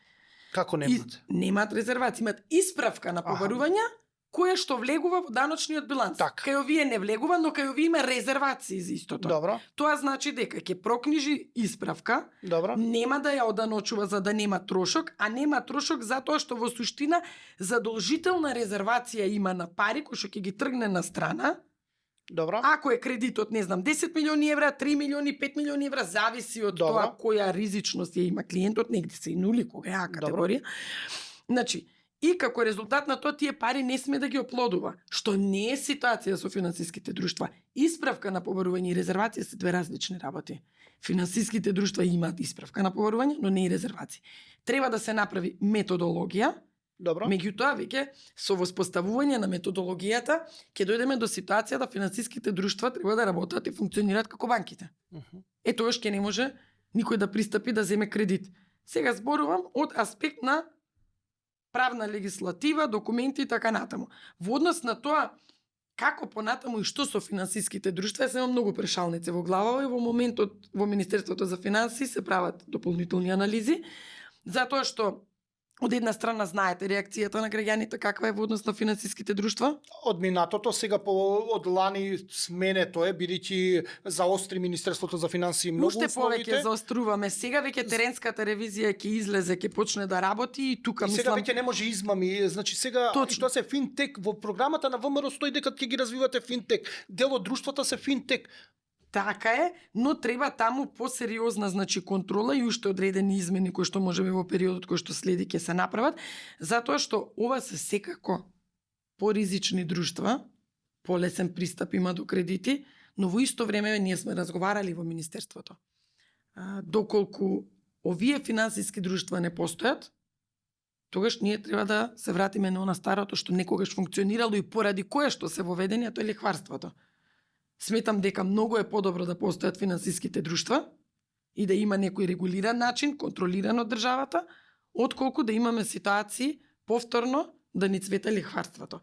Како немаат? Немаат резервации, имаат исправка на побарувања која што влегува во даночниот биланс. Така. Кај овие не влегува, но кај овие има резервации за истото. Добро, Тоа значи дека ќе прокнижи исправка, добро. нема да ја оданочува за да нема трошок, а нема трошок затоа што во суштина задолжителна резервација има на пари кои што ќе ги тргне на страна. Добро. Ако е кредитот, не знам, 10 милиони евра, 3 милиони, 5 милиони евра, зависи од Добро. тоа која ризичност ја има клиентот, негде се и нули кога е А категорија. Значи, и како резултат на тоа тие пари не сме да ги оплодува, што не е ситуација со финансиските друштва. Исправка на побарување и резервација се две различни работи. Финансиските друштва имаат исправка на побарување, но не и резервации. Треба да се направи методологија. Добро. Меѓутоа, веќе со воспоставување на методологијата ќе дојдеме до ситуација да финансиските друштва треба да работат и функционираат како банките. Е тогаш ќе не може никој да пристапи да земе кредит. Сега зборувам од аспект на правна легислатива, документи и така натаму. Во однос на тоа како понатаму и што со финансиските друштва, се има многу прешалници во глава и во моментот во Министерството за финансии се прават дополнителни анализи, затоа што од една страна знаете реакцијата на граѓаните каква е во однос на финансиските друштва? Од минатото, сега од лани сменето е, бидејќи заостри Министерството за финансии многу Уште условите. повеќе заоструваме. Сега веќе теренската ревизија ќе излезе, ќе почне да работи и тука И сега мислам веќе не може измами, значи сега Точно. што се финтек во програмата на ВМРО стои дека ќе ги развивате финтек. Дел од друштвата се финтек. така е, но треба таму посериозна значи контрола и уште одредени измени кои што можеби во периодот кој што следи ќе се направат, затоа што ова се секако поризични друштва, полесен пристап има до кредити, но во исто време ние сме разговарали во Министерството. Доколку овие финансиски друштва не постојат, тогаш ние треба да се вратиме на она старото што некогаш функционирало и поради кое што се воведени, а тоа е лихварството. Сметам дека многу е подобро да постојат финансиските друштва и да има некој регулиран начин, контролиран од државата, отколку да имаме ситуации повторно да ни цвета лихварството.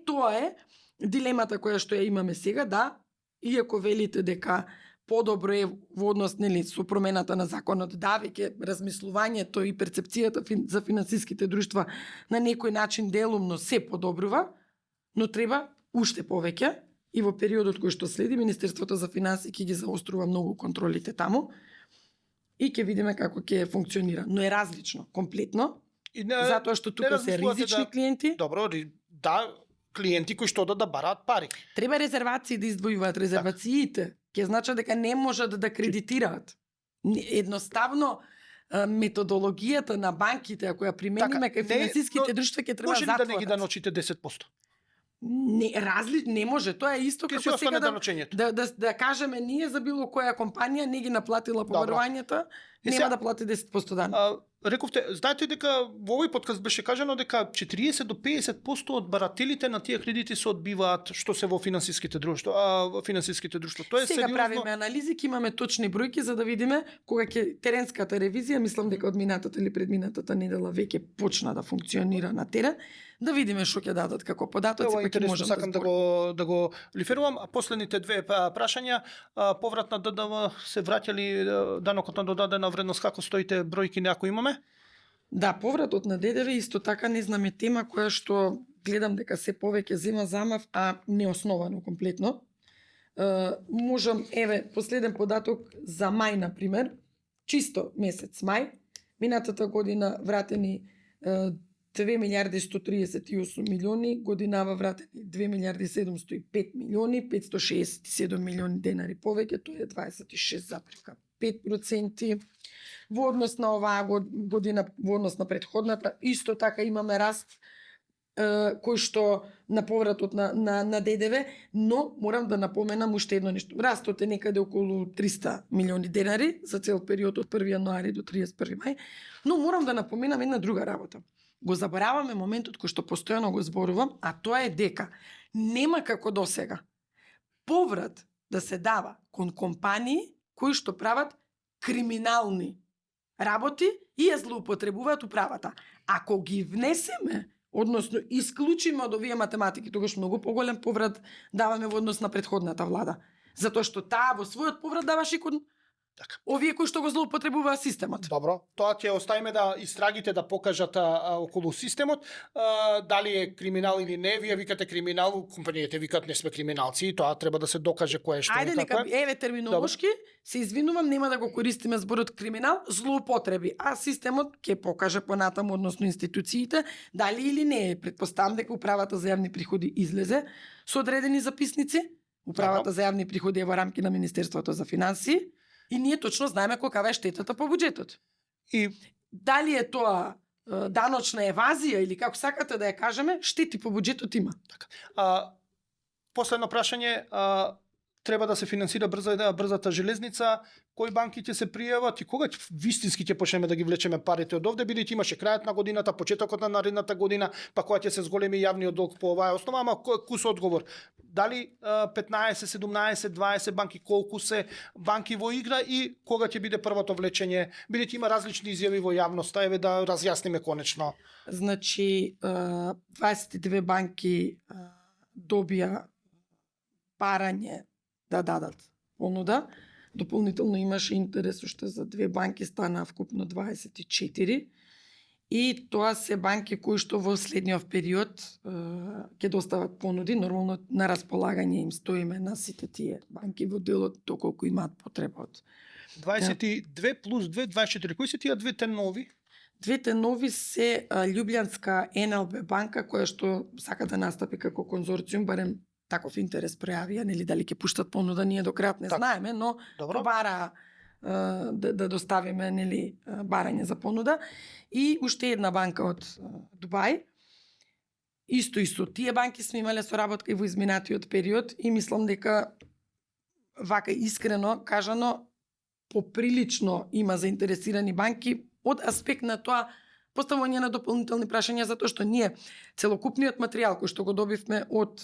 Тоа е дилемата која што ја имаме сега, да, иако велите дека подобро е во однос со промената на законот, да, веќе размислувањето и перцепцијата за финансиските друштва на некој начин делумно се подобрува, но треба уште повеќе и во периодот кој што следи Министерството за финансии ќе ги заострува многу контролите таму и ќе видиме како ќе функционира. Но е различно, комплетно, И затоа што тука се размислувате ризични клиенти. Добро, да, клиенти кои што да бараат пари. Треба резервации да издвојуваат. Резервациите ќе значат дека не можат да кредитираат. Едноставно методологијата на банките, ако ја примениме кај финансиските друштва, ќе треба Може ли да не ги затворат. даночите 10%? Не може, тоа е исто Ке си како остане сега даночењето. да кажеме ние за било која компанија не ги наплатила побарувањата, нема сега- да плати 10% дан. Рековте, знаете дека во овој подкаст беше кажано дека 40 до 50% од барателите на тие кредити се одбиваат што се во финансиските друштва, Тоа е Сега сериозно. правиме анализи, ќе имаме точни бројки за да видиме кога ќе теренската ревизија, мислам дека од минатата или предминатата недела веќе почна да функционира на терен, да видиме што ќе дадат како податоци, Ова па ќе интересно можам сакам да го лиферувам. А последните две прашања, поврат на ДДВ се враќали данокот на додадена вредност, како стоите бројки некои имаме? Да, повратот на ДДВ исто така не знаме тема која што гледам дека се повеќе зема замав, а неосновано комплетно. Можам, последен податок за мај, например, чисто месец мај, минатата година вратени 2 милиарди 138 милиони, годинава вратени 2 милиарди 705 милиони, 567 милиони денари повеќе, тоа е 26,5%. Во однос на оваа година, во однос на претходната, исто така имаме раст кој што на повратот на ДДВ, но морам да напоменам уште едно нешто. Растот е некаде околу 300 милиони денари за цел период од 1 јануари до 31 мај, но морам да напоменам една друга работа. Го забораваме моментот кој што постојано го зборувам, а тоа е дека нема како досега поврат да се дава кон компании кои што прават криминални работи и ја злоупотребуваат управата. Ако ги внесеме, односно исклучиме од овие математики, тогаш многу поголем поврат даваме во однос на претходната влада. Затоа што таа во својот поврат даваше кон Така. овие кои што го злоупотребуваат системот. Добро, тоа ќе оставиме да истрагите да покажат околу системот, дали е криминал или не. Вие викате криминал, компаниите викаат не сме криминалци, тоа треба да се докаже кој е што Ајде, и како нека, еве терминолошки, се извинувам, нема да го користиме зборот криминал, злоупотреби, а системот ќе покаже понатаму, односно институциите, дали или не е. Предпоставам дека управата за јавни приходи излезе со одредени записници, управата за јавни приходи е во рамки на Министерството за финансии, и ние точно знаеме каква е штетата по буџетот. И Дали е тоа даночна евазија или како сакате да ја кажеме, штети по буџетот има. последно прашање, треба да се финансира брзата железница, кои банки ќе се пријават и кога вистински ќе почнеме да ги влечеме парите од овде, бидејќи имаше крајот на годината, почетокот на наредната година, па кога ќе се зголеми јавниот долг по оваа основа, ама кус одговор. Дали 15, 17, 20 банки, колку се банки во игра и кога ќе биде првото влечење, бидејќи има различни изјави во јавноста, еве да разјасниме конечно. Значи, 22 банки добија барање да дадат понуда. Дополнително имаше интерес уште за 2 банки, стана вкупно 24. И тоа се банки кои што во следниот период ќе достават понуди, нормално на располагање им стоиме на сите тие банки во делот доколку имаат потреба од. 22 плюс 2, 24. Кои се тие двете нови? Двете нови се Љубљанска НЛБ банка, која што сака да настапи како конзорциум, барем таков интерес пројавија, нели дали ќе пуштат понуда, ние до крајот не Так. знаеме, но Добро. бара да доставиме нели барање за понуда, и уште една банка од Дубај. Исто и со тие банки сме имале соработка и во изминатиот период и мислам дека вака искрено кажано поприлично има заинтересирани банки од аспект на тоа поставување на дополнителни прашања, затоа што ние целокупниот материјал кој што го добивме од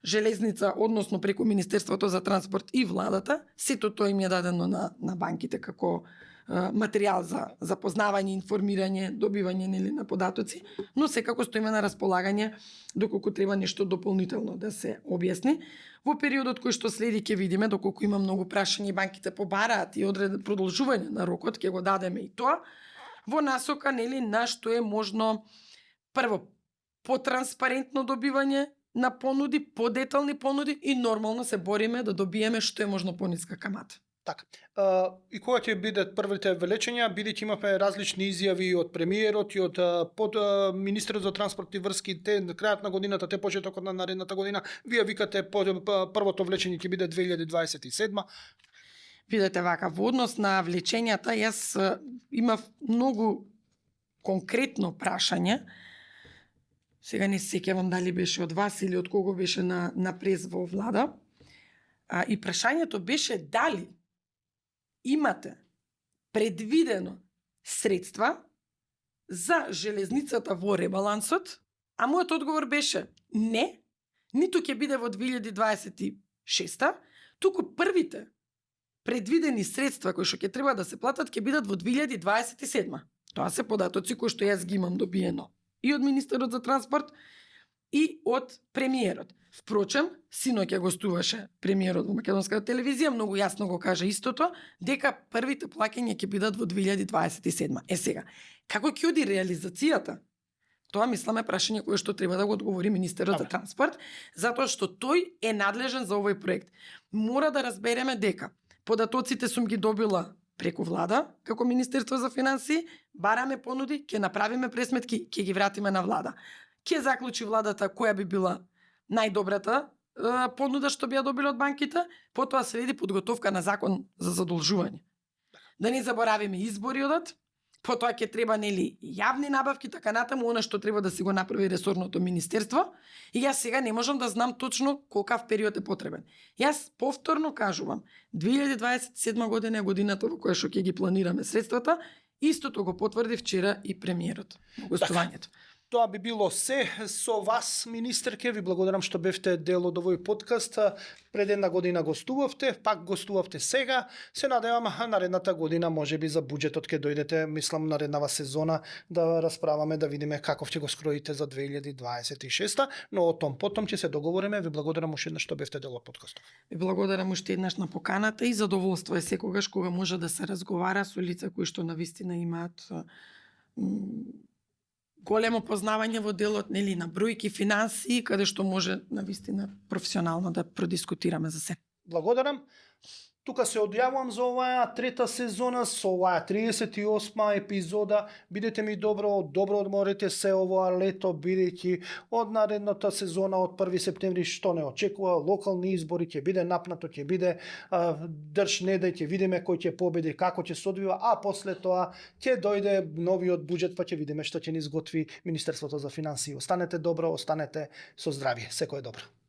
железница, односно преку Министерството за транспорт и владата, сето тоа им е дадено на банките како материјал за запознавање, информирање, добивање нели на податоци, но секако стоиме на располагање доколку треба нешто дополнително да се објасни. Во периодот кој што следи ќе видиме доколку има многу прашања и банките побараат и продолжување на рокот, ќе го дадеме и тоа во насока нели на што е можно прво потранспарентно добивање на понуди, подетални понуди и нормално се бориме да добиеме што е можно пониска камата. Така. И кога ќе бидат првите влечења, бидејќи имаме различни изјави од премиерот и од под министерот за транспорт и врски, те на крајот на годината, те почетокот на наредната година, вие викате првото влечење ќе биде 2027. Видете вака, во однос на влечењата, јас имав многу конкретно прашање. Сега не се сеќавам дали беше од вас или од кого беше на прес во влада. И прашањето беше дали имате предвидено средства за железницата во ребалансот, а мојот одговор беше не, ниту ќе биде во 2026, туку првите предвидени средства кои што ќе треба да се платат ќе бидат во 2027. Тоа се податоци кои што јас ги имам добиено и од Министерот за транспорт и од премиерот. Впрочем, синоќа гостуваше премиерот во македонската телевизија, многу јасно го кажа истото, дека првите плаќања ќе бидат во 2027. Сега, како ќе оди реализацијата? Тоа мисламе прашање кое што треба да го одговори Министерот за транспорт, затоа што тој е надлежен за овој проект. Мора да разбереме дека податоците сум ги добила преку влада, како Министерство за финансии, бараме понуди, ќе направиме пресметки, ќе ги вратиме на влада. Ќе заклучи владата која би била најдобрата понуда што би ја добила од банките, потоа следи подготовка на закон за задолжување. Да не заборавиме избориот, потоа ќе треба нели јавни набавки, така натаму она што треба да си го направи ресорното министерство, и јас сега не можам да знам точно колкав период е потребен. Јас повторно кажувам, 2027 година е годината во која што ќе ги планираме средствата, истото го потврди вчера и премиерот во гостувањето. Тоа би било се со вас, министерке. Ви благодарам што бевте дел од овој подкаст. Пред една година гостувавте, пак гостувавте сега. Се надевам наредната година можеби за буџетот ќе дојдете, мислам нареднава сезона да расправаме, да видиме каков ќе го скроите за 2026, но о том потом ќе се договориме. Ви благодарам уште еднаш што бевте дел од подкастот. Ви благодарам уште еднаш на поканата и задоволство е секогаш кога може да се разговара со лица кои што навистина имаат големо познавање во делот, нели, на бројки, финансии, каде што може навистина професионално да продискутираме за се. Благодарам. Тука се одјавувам за оваа трета сезона, со оваа 38 епизода. Бидете ми добро одморете се овоа лето, бидејќи од наредната сезона од 1 септември што не очекува, локални избори ќе биде напнато, ќе биде држ не дај, ќе видиме кој ќе победи, како ќе се одвива, а после тоа ќе дојде новиот буџет, па ќе видиме што ќе ни изготви Министерството за финансии. Останете добро, останете со здравје. Секој е добро.